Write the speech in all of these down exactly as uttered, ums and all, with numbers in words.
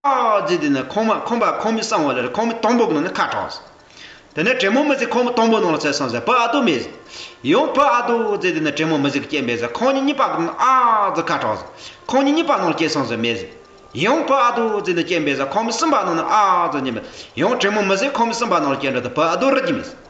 ཨ་ཟེར་དེ་ནི་ཁང་མ་ཁང་པ་ཁང་མིག་གསུམ་པ་ལ་རེད། ཁང་མིག་དང་པོ་གི་ནང་ནས་ཁ་གྲགས་སོང་། དེ་ནས་དྲེད་མོང་མི་ཟེར་ཁང་མིག་དང་པོ་ནང་ལ་ཚུད་སོང་ཟེར། བུ་ཨ་རྡོ་མེད་ཟེར། ཡང་བུ་ཨ་རྡོ་ཟེར་དེ་ནི་དྲེད་མོང་མི་ཟེར་གི་སྐྱེས་པས་ཟེར། ཁང་མིག་གཉིས་པ་གི་ནང་ཨ་ཟེར་ཁ་གྲགས་སོང་། ཁང་མིག་གཉིས་པ་ནང་ལ་སྐྱེས་སོང་ཟེར་མེད་ཟེར། ཡང་བུ་ཨ་རྡོ་ཟེར་ནས་སྐྱེས་པས་ཟེར། ཁང་མིག་གསུམ་པ་ནང་ནས་ཨ་ཟེར་ཉན་པས། ཡང་དྲེད་མོང་མི་ཟེར་ཁང་མིག་གསུམ་པ་ནང་ལ་སྐྱེས་འགྲོ་དུས་བུ་ཨ་རྡོ་རི་གི་མེད་ཟེར།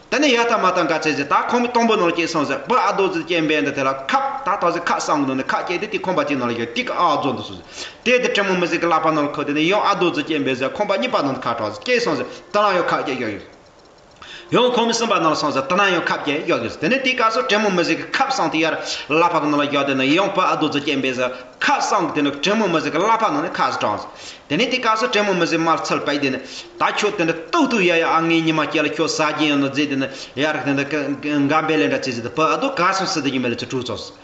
དེ་ནས་ཡ་ད་མ་ད་འགའ་ཚེ་ཟེར། ད་ཁང་མིག་དང་པོ་ནང་ལ་སྐྱེས་སོང་ཟེར། བུ་ཨ་རྡོ་ཟེར་སྐྱེས་པས་འདི་དེ་ལ་ཁབ་ད་ད་ཟེར་ཁ་གསང་གི་ནང་ནས་ཁ་སྐྱེས་ཏེ་དེ་ཁང་པ་གཅིག་ནང་ལ་ཡོད་དེ་གི་ཨ་རྫོང་དུ་སོང་ཟེར། དེ་དེ་དྲེད་མོང་མི་ཟེར་གི་ལག་པ་ནང་ལ་ཁུར་དེ་ནས་ཡང་ཨ་རྡོ་ཟེར་སྐྱེས་པས་ཟེར། ཁང་པ་གཉིས་པ་ནང་དུ་ཁ་གྲགས་ཟེར་སྐྱེས་སོང་ཟེར། དེ་ལ་ཡང་ཁ་སྐྱེས་ཡོད་ཡོད། ཡང་ཁང་མིག་གསུམ་པ་ནང་ལ་སོང་ཟེར། དེ་ན་ཡང་ཁབ་སྐྱེས་ཡོད་ཡོད་ཟེར། དེ་ནས་དེའི་སྐབས་སུ་དྲེད་མོང་མི་ཟེར་གི་ཁབ་གསང་དེ་ཡར་ལག་པ་གི་ནང་ལ་བཞག་དེ་ནས་ཡང་བུ་ཨ་རྡོ་ཟེར་སྐྱེས་པས་ཟེར། ཁབ་གསང་གི་དེ་ནས་དྲེད་མོང་མི་ཟེར་གི་ལག་པ་ནང་ནས་ཁབ་ཟེར་གྲགས་ཟེར། དེ་ནས་དེའི་སྐབས་སུ་དྲེད་མོང་མི་ཟེར་མར་ཚུར་བལྟས་དེ་ནས། ད་ཁྱོད་དེ་འདྲ་ཏོག་ཏོག་ཡ་ཡ་ཨ་ངའི་ཉི་མ་སྐྱེ་ལ་ཁྱོད་ཟ་རྒྱུ་ཡོད་ནོ་ཟེར་དེ་ནས་ཡར་དེ་འདྲ་འགའ་འབེལ་ལེ་འདྲ་ཅི་ཟེར་དེ་བུ་ཨ་རྡོ་ག་སོང་ཟེར་དེ་ཉི་མ་ལ་ཚུར་དྲུད་ཚོགས།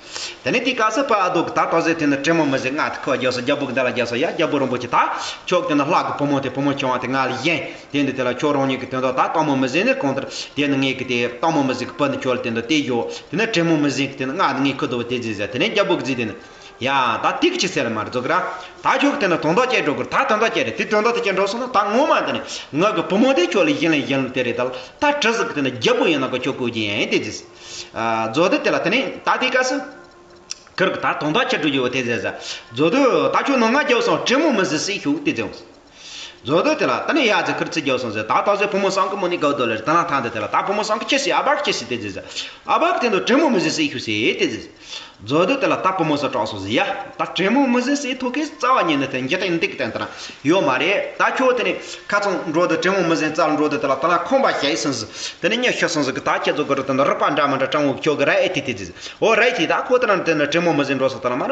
དེ་ནས་དེའི་སྐབས་སུ་བུ་ཨ་རྡོ་གི་ད་ད་ཟེར་དེ་ནས་དྲེད་མོང་མི་ཟེར་ང་དེ་ཁོ་རྒྱབ་སོ་རྒྱལ་པོ་གི་མདའ་ལ་རྒྱབ་སོ་ཡ་རྒྱལ་པོ་རིན་པོ་ཆེ། ད་ཁྱོད་དེ་ནས་ལྷ་གི་བུ་མོ་དེ་བུ་མོ་ཆུང་བ་དེ་ང་ལ་བཞེངས། དེ་འདི་དེ་ལ་ཁྱོད་རང་ཉིད་ཀྱི་དོན་དག་ད་སྟག་མོ་མི་ཟེར་ནས་གང་ལྟར་དེ་ནི་ངེད་ཀྱི་དེ་སྟག་མོ་མི་ཟེར་གི་བུ་ནི་ཁྱོད་ལ་དེ་འདི་དེ་ཡོད་དེ་ནས་དྲེད་མོང་མི་ཟེར་གི་དེ་ནི་ང་ནི་ངའི་ཁུ་དོ་བ་དེ་ཟེར་ཟེར། དེ་ནས་རྒྱལ་པོ་གི་ཟེར་དེ་ནི། ཡ་ད་དེ་གི་ཅི་ཟེར་ལ་མ་རེད་ཟེར་གི་ར། ད་ཁྱོད་ཀྱི་དེ་ན་དོན་དག་སྐྱེ་འགྲོ་གི་རེད། ད་དོན་དག་སྐྱེ་རེད། དེ་དོན་དག་དེ་སྐྱེ་འགྲོ་སོང་ན་ད་ངོ་མ་དེ་ནི་ང་གི་བུ་མོ་དེ་ཁྱོད་ལ་བཞེངས་ལ་བཞེངས་ལ་དེ་རེད། ད་ད་གྲི་ཟིག་གི་དེ་ན་རྒྱལ་པོ་ཡིན་ན་གི་ཁྱོད་བསྐོ་རྒྱུ་ཡིན་དེ་ཟེར། མཛོ་དུ་དེ་ལ་དེ་ནི་ད་དེ་སྐབས་སུ་ཁིར་གི་ད་དོན་དག་སྐྱེ་འགྲོ་རྒྱུ་བ་དེ་ཟེར་ཟེར། མཛོ་དུ་ད་ཁྱོད་ནང་ང་རྒྱབ་སོང་དྲེད་མོང་མི་ཟེར་སྲིད་ཤུགས་དེ་ཟེར། མཛོ་དུ་དེ་ལ་ད་ནི་ཡ་ཟེར་ཁིར་ཚིག་རྒྱབ་སོང་ཟེར། ད་ད་ཟེར་བུ་མོ་སང་གི་མོ་ནི་གའུ་དོ་ལེར་ད་ན་ཐང་དེ་དེ་ལ་ད་བུ་མོ་སང་གི་ཁྱེད་སི་ཨ་བར་ཁྱེད་སི་དེ་ཟེར་ཟེར། ཨ་བར་དེ་འདུག་དྲེད་མོང་མི་ཟེར་སྲིད་ཤུགས་སི་དེ་ཟེར། མཛོ་དུ་དེ་ལ་ད་བུ་མོ་ས་གྲགས་སོང་ཟེར། ཡ་ད་དྲེད་མོང་མི་ཟེར་སྲིད་ཐོག་གི་རྩ་བ་ཉིད་ནས་དེ་འཇིག་རྟེན་འདི་གི་སྟེང་དེ་ན་ཡོད་མ་རེད། ད་ཁྱོད་དེ་ནི་ཁ་ཚང་འགྲོ་དུ་དྲེད་མོང་མི་ཟེར་རྩ་ལ་འགྲོ་དུ་དེ་ལ་ད་ལ་ཁང་པ་ཞིག་སོང་ཟེར། དེ་ནི་མྱི་ཤི་སོང་ཟེར་གི་ད་ཁྱེད་ཚོ་གི་རུ་དེ་ན་རུ་པ་འདྲ་མི་འདྲ་སྤྲང་བོ་ཁྱོད་གི་ར་ཨེ་ཐི་ཐི་ཟེར། འོ་ར་ཨེ་ཐི་ད་ཁོ་དེ་ན་དེ་ན་དྲེད་མོང་མི་ཟེར་འགྲོ་སོང་དེ་ལ་མ་ར་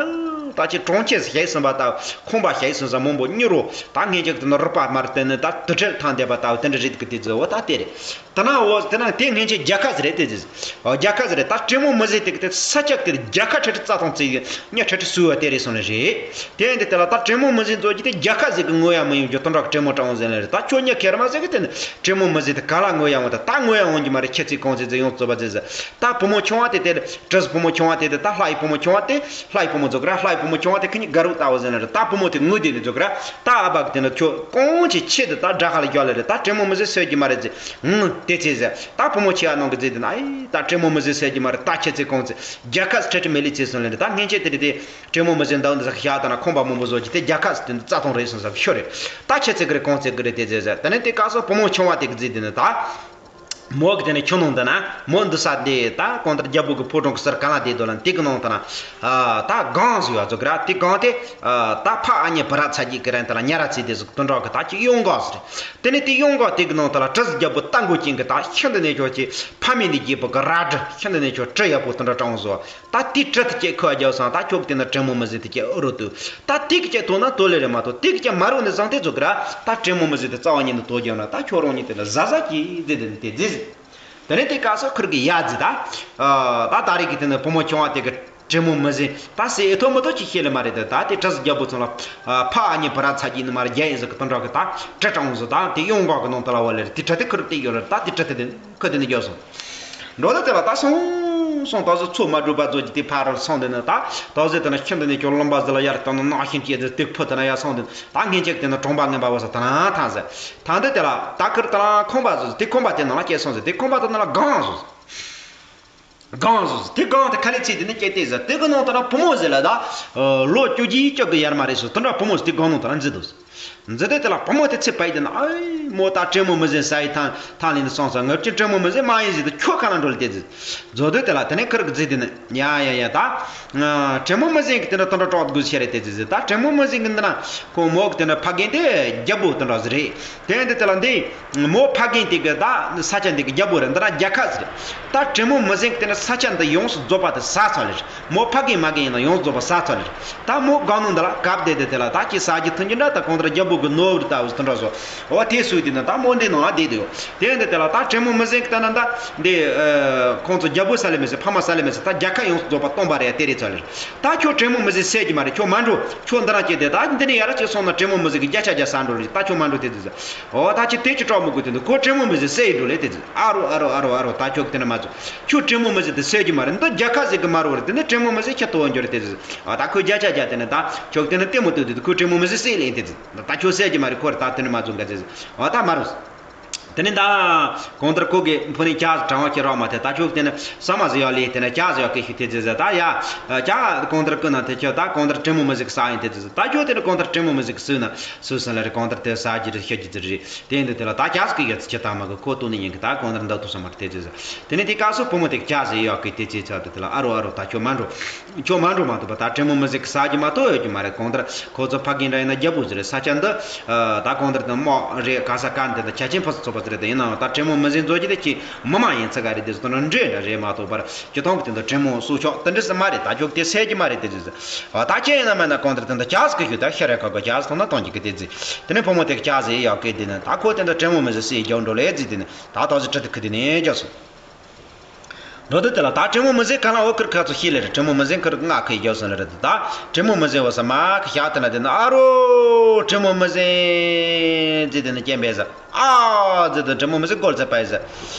ད་ཁྱེད་གྲོང་ཁྱེར་ཞིག་སོང་བ་ད་ཁང་པ་ཞིག་སོང་ཟེར་མང་པོ་ཉི་རོ་ད་ངེད་ཅག་དེ་ན་རུ་པ་མ་ར་དེ་ནི་ད་དུ་ཁྲལ་ཐང་བསྡད་པ་ད་དེ་འདྲ་རེད་གི་དེ་ཟེར། འོ་ད་དེ་རེད། དེ་ན་འོ་དེ་ན་དེ་སྔན་ཆད་རྒྱལ་ཁ་ཟེར་རེད་དེ་ཟེར། འོ་རྒྱལ་ཁ་ཟེར་རེད། ད་དྲེད་མོང་མི་ཟེར་དེ་གི་དེ་ས་ཆ་དེ་རྒྱལ་ཁ་ཁྲི་ཁྲི་རྩ་ཐང་བརྩིས་གི་མྱི་ཁྲི་ཁྲི་སུ་བ་དེ་རེད་སོང་ལེ་རེད། དེ་ཡིན་དེ་དེ་ལ་ད་དྲེད་མོང་མི་ཟེར་ཚོ་གི་དེ་རྒྱལ་ཁ་ཟེར་གི་ངོ་ཡ་མི་ཡོང་རྒྱུ་དོན་དག་གི་དྲེད་མོང་དྲང་བོ་ཟེར་ལེ་རེད། ད་ཁྱོད་མྱི་ཁེར་མ་ཟེར་གི་དེ་ནི་དྲེད་མོང་མི་ཟེར་དེ་ག་ལ་ངོ་ཡ་འོང་། ད་ད་ངོ་ཡ་འོང་གི་མ་རེད། ཁྱེད་ཚོས་གང་ཚེ་ཚེ་ཡོང་རྩོད་པ་ཟེར་ཟེར། ད་བུ་མོ་ཆུང་བ་དེ་དེ་གྲི་བུ་མོ་ཆུང་བ་དེ་དེ་ད་ལྷ་ཡི་བུ་མོ་ཆུང་བ་དེ་ལྷ་ཡི་བུ་མོ་ཟེར་གི་ར། ལྷ་ཡི་བུ་མོ་ཆུང་བ་དེ་ཁི་གཉིས་དགའ་རབ་ལྟ་བུ་ཟེར་ལེ་རེད། ད་བུ་མོ་དེ་ངུ་དེ་ནི་ཟེར་གི་ར། ད་ཨ་བ་གི་དེ་ན་ཁྱོད་གང་ཅི་ཆེད་དུ་ད་དགྲ་ཁ་ལ་རྒྱག་ལེ་རེད། ད་དྲེད་མོང་མི་ཟེར་སྲིད་ཀྱི་མ་རེད་ཟེར། ཨང་དེ་ཚེ་ཟེར། ད་བུ་མོ་ཆེ་བ་ནང་གི་ཟེར་དེ་ན་ཨེ་ད་དྲེད་མོང་མི་ཟེར་སྲིད་ཀྱི་མ་རེད། ད་ཁྱེད་ཚེ་གང་ཚེ་རྒྱལ་ཁ་ཁྲི་ཁྲི་མེད་ལེ་ཚེ་སོང་ལེ་རེད། ད་སྔན་ཆད་དེ་རེད་དེ། དྲེད་མོང་མི་ཟེར་འདང་འདི་ཟ་ཤ་དང་ན་ཁང་པ་མང་པོ་བཟོ་གི་དེ་རྒྱལ་ཁ་ཟེར་དེ་འདི་རྩ་ཐང་རེད་སོང་ཟེར་ཤོ་རེད། ད་ཁྱེད་ཚེ་གི་རེད་གང་ཚེ་གི་རེད་དེ་ཟེར་ཟེར། དེ་ནས་དེ་སྐབས་སུ་བུ་མོ་ཆུང་བ་དེ་གི་ཟེར་དེ་ནི་ད། མོ་གི་དེ་ནས་ཁྱོད་ནང་དུ་ན་མོ་འདི་ས་དེ་ད་གང་ལྟར་རྒྱལ་པོ་གི་ཕོ་བྲང་གི་སར་གང་ལ་བསྡད་འདུག་ལ་དེ་གི་ནང་དུ་ན། ད་སྒང་ཟེར་བ་ཚོ་གི་ར་དེ་སྒང་དེ། ད་ཕ་ཨ་མྱེས་བུ་ར་ཚ་རྒྱུད་གི་རན་དུ་ལ་ཉ་ར་ཚིག་དེ་ཟིག་དུ་འདྲ་གི་ད་ཅིག་གཡང་འགག་ཟེར། དེ་ནས་དེ་གཡང་འགག་དེ་གི་ནང་དུ་ལ་གྲི་ཟིག་རྒྱལ་པོ་རྟ་མགོ་ཅན་གི་ད་ཤིན་ཏུ་ནས་ཁྱོད་ཀྱི་ཕ་མེས་ནས་རྒྱལ་པོ་གི་རལ་གྲི་ཤིན་ཏུ་ནས་ཁྱོད་གྲི་ཡག་པོ་དུ་འདྲ་དྲང་བཟོ། ད་དེ་གྲི་དེ་སྐད་ཁོ་རྒྱབ་སང་ད་ཁྱོད་དེ་ན་དྲེད་མོང་མི་ཟེར་དེ་སྐད་ཨུ་རུ་དུ། ད་དེ་གི་སྐད་ཐོག་ན་དོ་ལེ་རེ་མ་ཐོག་དེ་གི་སྐད་མ་རུ་ནས་བཟང་དེ་ཚོ་གི་ར་ད་དྲེད་མོང་མི་ཟེར་དེ་རྩ་བ་ཉིད་ནས་དོ་རྒྱབ་ན་ད་ཁྱོད་རང་ཉིད་དེ་ན་ཟ་ཟ་གི་དེ་དེ་ནི་དེ་རྫི་ཟེར། དེ་ནས་དེ་སྐབས་སུ་ཁུར་གི་ཡ་རྫི་ད། ད་ད་རེས་གི་དེ་ནི་བུ་མོ་ཆུང་བ་དེ་གི་དྲེད་མོང་མི་ཟེར་ད་སེ་ཨེ་ཐོ་མི་ཐོ་ཅི་ཤེས་ལེ་མ་རེད་དེ་ད་དེ་གྲི་ཟིག་རྒྱལ་པོ་ཚང་ལ་ཕ་ཨ་མྱེས་བུ་ར་ཚ་རྒྱུད་ནི་མ་ར་རྒྱ་ཡིན་ཟེར་གི་དོན་དག་གི་ད་གྲི་དྲང་བཟོ་ད་དེ་གཡང་འགག་གི་ནང་དུ་ལ་བ་ལེ་རེ་དེ་གྲི་དེ་ཁུར་དེ་ཡོད་ལེ་རེ་ད་དེ་གྲི་དེ་དེ་ཁུར་དེ་ནི་རྒྱབ་སོང་། འགྲོ་ད་དེ་ལ་ད་སོང་སོང་ད་སོ་ཚོ་མ་གྲུབ་པ་ཚོ་གི་དེ་ཕ་རོལ་སོང་དེ་ནི་ད་ད་ཟེ་དེ་ན་ཤིན་ཏུ་ནས་ཁྱོད་ལུང་པ་ཟེ་ལ་ཡར་ད་ནི་ནག་ཤིན་སྐྱེས་ཏེ་དེ་ཕུ་དེ་ན་ཡར་སོང་དེ་ད་ངན་ཅིག་དེ་ནི་གྲོང་པ་ངན་པ་བ་ས་ད་ན་ཐང་ཟེ་ད་འདི་དེ་ལ་ད་ཁུར་ད་ཁང་པ་ཟེ་དེ་ཁང་པ་དེ་ནང་ལ་སྐྱེས་སོང་ཟེ་དེ་ཁང་པ་དེ་ནང་ལ་སྒང་ཟེ། སྒང་ཟེ་དེ་སྒང་དེ་ཁ་ལས་ཚིག་དེ་ནི་སྐྱེས་ཏེ་ཟེ་དེ་གི་ནང་དེ་ན་བུ་མོ་ཟེ་ལ་ད་ལོ་བཅུ་གཅིག་བཅུ་གི་ཡར་མ་རེད་སོ་དེ་འདྲ་བུ་མོ་ཟེ་དེ་སྒང་ནང་དེ་ན་འཛི་འདུག་ཟེ། འཛི་དེ་དེ་ལ་བུ་མོ་དེ་ཚེ་པའི་དེ་ན་ཨེ་མོ་ད་དྲེད་མོང་མི་ཟེར་ས་ཡི་ཐང་ཐང་ལེན་སོང་ས་ངབ་ཀྱི་དྲེད་མོང་མི་ཟེར་མ་ཡིན་ཟེ་དེ་ཁྱོད་ཁ་ན་འགྲོ་ལ་དེ་ཟེ། མཛོ་དེ་དེ་ལ་དེ་ནས་ཁུར་གི་ཟེ་དེ་ནི་ཡ་ཡ་ཡ་ད། དྲེད་མོང་མི་ཟེར་གི་དེ་འདྲ་དོན་དག་དྲག་དགོས་ཤེས་རེད་དེ་ཟེ་ཟེ་ད་དྲེད་མོང་མི་ཟེར་གི་འདི་ན་ཁོ་མོ་གི་དེ་འདྲ་ཕ་རྒན་དེ་རྒྱལ་པོ་དེ་འདྲ་ཟེ་རེད། དེ་འདི་དེ་ལ་འདི་མོ་ཕ་རྒན་དེ་གི་ད་ས་ཆ་འདི་གི་རྒྱལ་པོ་རེད། འདི་ན་རྒྱལ་ཁ་ཟེ་རེད། ད་དྲེད་མོང་མི་ཟེར་གི་དེ་འདྲ་ས་ཆ་འདི་ཡོངས་སུ་རྫོགས་པ་དེ་ཟ་ཚར་ལེ་རེད། མོ་ཕ་རྒན་མ་རྒན་ཡིན་ན་ཡོངས་རྫོགས་པ་ཟ་ཚར་ལེ་རེད། ད་མོ་སྒང་ནང་འདི་ལ་གབ་བསྡད་དེ་དེ་ལ་ད་ཅི་ཟ་རྒྱུ་འཐུང་རྒྱུ་འདྲ་ད་གང་ལྟར་རྒྱལ་པོ་གི་ནོར་བུ་ལྟ་བུ་དེ་འདྲ་བཟོ། འོ་དེ་སུས་དེ་ན་ད་མོ་འདི་ནང་ལ་བསྡད་དེ་ཡོད། དེ་འདི་དེ་ལ་ད་དྲེད་མོང་མི་ཟེར་གི་ད་ན་ད་འདི་ཁོང་ཚོ་རྒྱལ་པོ་ས་ལེ་མི་ཟེར་ཕ་མ་ས་ལེ་མི་ཟེར་ད་རྒྱལ་ཁ་ཡོངས་སུ་རྫོགས་པ་སྟོང་པ་རེད་དེ་རེད་ཚར་ལེ་རེད། ད་ཁྱོད་དྲེད་མོང་མི་ཟེར་སྲིད་ཀྱི་མ་རེད། ཁྱོད་མ་འགྲོ། ཁྱོད་འདི་ན་སྐྱེས་ཏེ་ད་འདི་ནས་ཡར་སྐྱེས་སོང་ན་དྲེད་མོང་མི་ཟེར་གི་བརྒྱ་ཆ་བརྒྱ་ཟ་འགྲོ་རེད། ད་ཁྱོད་མ་འགྲོ་དེ་དེ་ཟེར། འོ་ད་ཁྱོད་དེ་ཅི་སྐྲག་མི་དགོས་དེ་འདུག་ཁོ་དྲེད་མོང་མི་ཟེར་སྲིད་འགྲོ་ལེ་དེ་ཟེར། ཨ་རོ་ཨ་རོ་ཨ་རོ་ཨ་རོ་ད་ཁྱོད་དེ་ན་མ་ཚོ། ཁྱོད་དྲེད་མོང་མི་ཟེར་དེ་སྲིད་ཀྱི་མ་རེད། འདི་རྒྱལ་ཁ་ཟེར་གི་མ་རེད་དེ་ནས་དྲེད་མོང་མི་ཟེར་ཁྱེད་ཐོ་བ་འགྱུར་དེ་ཟེར། ཨ་ད་ཁོས་བརྒྱ་ཆ་བརྒྱ་དེ་ནས་ད་ཁྱོད་དེ་ན་ལྟད་མོ་ལྟོས་དེ་འདུག་ཁོས་དྲེད་མོང་མི་ཟེར་སྲིད་ལེ་དེ་ཟེར། ད་ཁྱོད་བསད་ཀྱི་མ་རེད། ཁོ་རེ་ད་དེ་ནི་མ་བཟུང་ག་ཟེར་ཟེར། འོ་ད་མ་རུང་། དེ་ནས་ད་གང་ལྟར་ཁོ་གི་ཕུ་ནས་ཇ་ཟིག་དྲང་བ་ཁྱེར་རོགས་མ་ཐེ། ད་ཁྱོད་དེ་ནི་ཟ་མ་ཟིག་ཡག་ལས་དེ་ནི་ཇ་ཟིག་ཡག་གི་ཤིག་ཐེ་ཟེར་ཟེར། ད་ཡ་ཇ་གང་ལྟར་ཀུན་ན་དེ་ཁྱོད་ད་གང་ལྟར་དྲེད་མོང་མི་ཟིག་ཟ་ཡིན་ཐེ་ཟེར་ཟེར། ད་ཁྱོད་དེ་ནི་གང་ལྟར་དྲེད་མོང་མི་ཟིག་ཟོས་ན་ཟོས་ཟིན་ལ་རེད། གང་ལྟར་དེ་ཟ་རྒྱུ་རེད། ཤི་རྒྱུ་རེད། དེ་འདི་དེ་ལ་ད་ཇ་ཟིག་གི་ཡོད་ཚེ་ཁྱེད་ད་མ་གི་ཁོ་ལྟོས་ནས་ཡིན་གི། ད་གང་ལྟར་འདག་ཐུབ་ས་མ་རེད་ཐེ་ཟེར་ཟེར། དེ་ནས་དེ་སྐབས་སུ་བུ་མོ་དེ་ཇ་ཟིག་ཡག་གི་དེ་ཚེ་ཚ་དེ་དེ་ལ་ཨ་རོ་ཨ་རོ་ད་ཁྱོད་མ་འགྲོ། ཁྱོད་མ་འགྲོ་མ་ཐུབ་པ། ད་དྲེད་མོང་མི་ཟིག་གི་ཟ་རྒྱུ་མ་གཏོགས་ཡོད་རྒྱུ་མ་རེད། གང་ལྟར་ཁོ་ཚོ་ཕ་རྒན་འདྲ་ཡིན་ན་རྒྱལ་པོ་ཟིག་རེད། ས་ཆ་འདི་ད་གང་ལྟར་དེ་དམག་རེད། ག་ས་ག་འདི་ད་ཆ་ཆེན་ཕུན་སུམ་ཚོགས་པ་ཟིག་རེད། དེ་ཡིན་ནའང་ད་དྲེད་མོང་མི་ཟིག་འཛོ་རྒྱུ་དེ་ཁྱེད་མི་མ་ཡིན་ཚ་ག་རེད། དེ་ཚོ་ད་འདྲེ་འདྲ་རེད་མ་གཏོགས་པར་སྤྱི་བཏང་གི་དེ་ད་དྲེད་མོང་སྲོག་ཆགས་དེ་འདྲ་ཟིག་མ་རེད། ད་ཁྱོད་དེ་བསད་རྒྱུ་མ་རེད། དེ་ཟིག་ཟིག་ཨ་ད་ཁྱེད་ཡིན་ན་མིན་ན་གང་ལྟར་དེ་ད་ཇ་ཟིག་གི་ཞུ། ད་ཤ་ར་ཁ་ག་ཇ་ཟིག་འཐུང་ན་འཐུང་རྒྱུ་གི་དེ་ཟིག་དེ་ནས་བུ་མོ་དེ་ཇ་ཟིག་ཡག་གི་དེ་ནས་ད་ཁོ་དེ་ད་དྲེད་མོང་མི་ཟིག་བསད་རྒྱུ་འགྲོ་ལེ་ཟིག་དེ་ནས། ད་ད་ཟིག་ཁྲིད་དེ་ཁུར་དེ་ནས་རྒྱག་སོང་། འགྲོ་དུས་དེ་ལ་ད་དྲེད་མོང་མི་ཟིག་ག་ལ་འོ་ཁུར་ཁ་ཚོ་ཤེས་ལེ་རེད། དྲེད་མོང་མི་ཟིག་ཁུར་ང་ཁུར་རྒྱག་སོང་ལེ་རེད། ད་དྲེད་མོང་མི་ཟིག་འོ་ས་མ་ཁུར་བཞག་དེ་ན་དེ་ན་ཨ་རོ་དྲེད་མོང་མི་ཟིག་ཟེར་དེ་ན་སྐྱེ་འབེ་ཟ་ཨ་ཟེར་དེ་དྲེད་མོང་མི་ཟིག་སྒོལ་ཚ་པ་ཟ།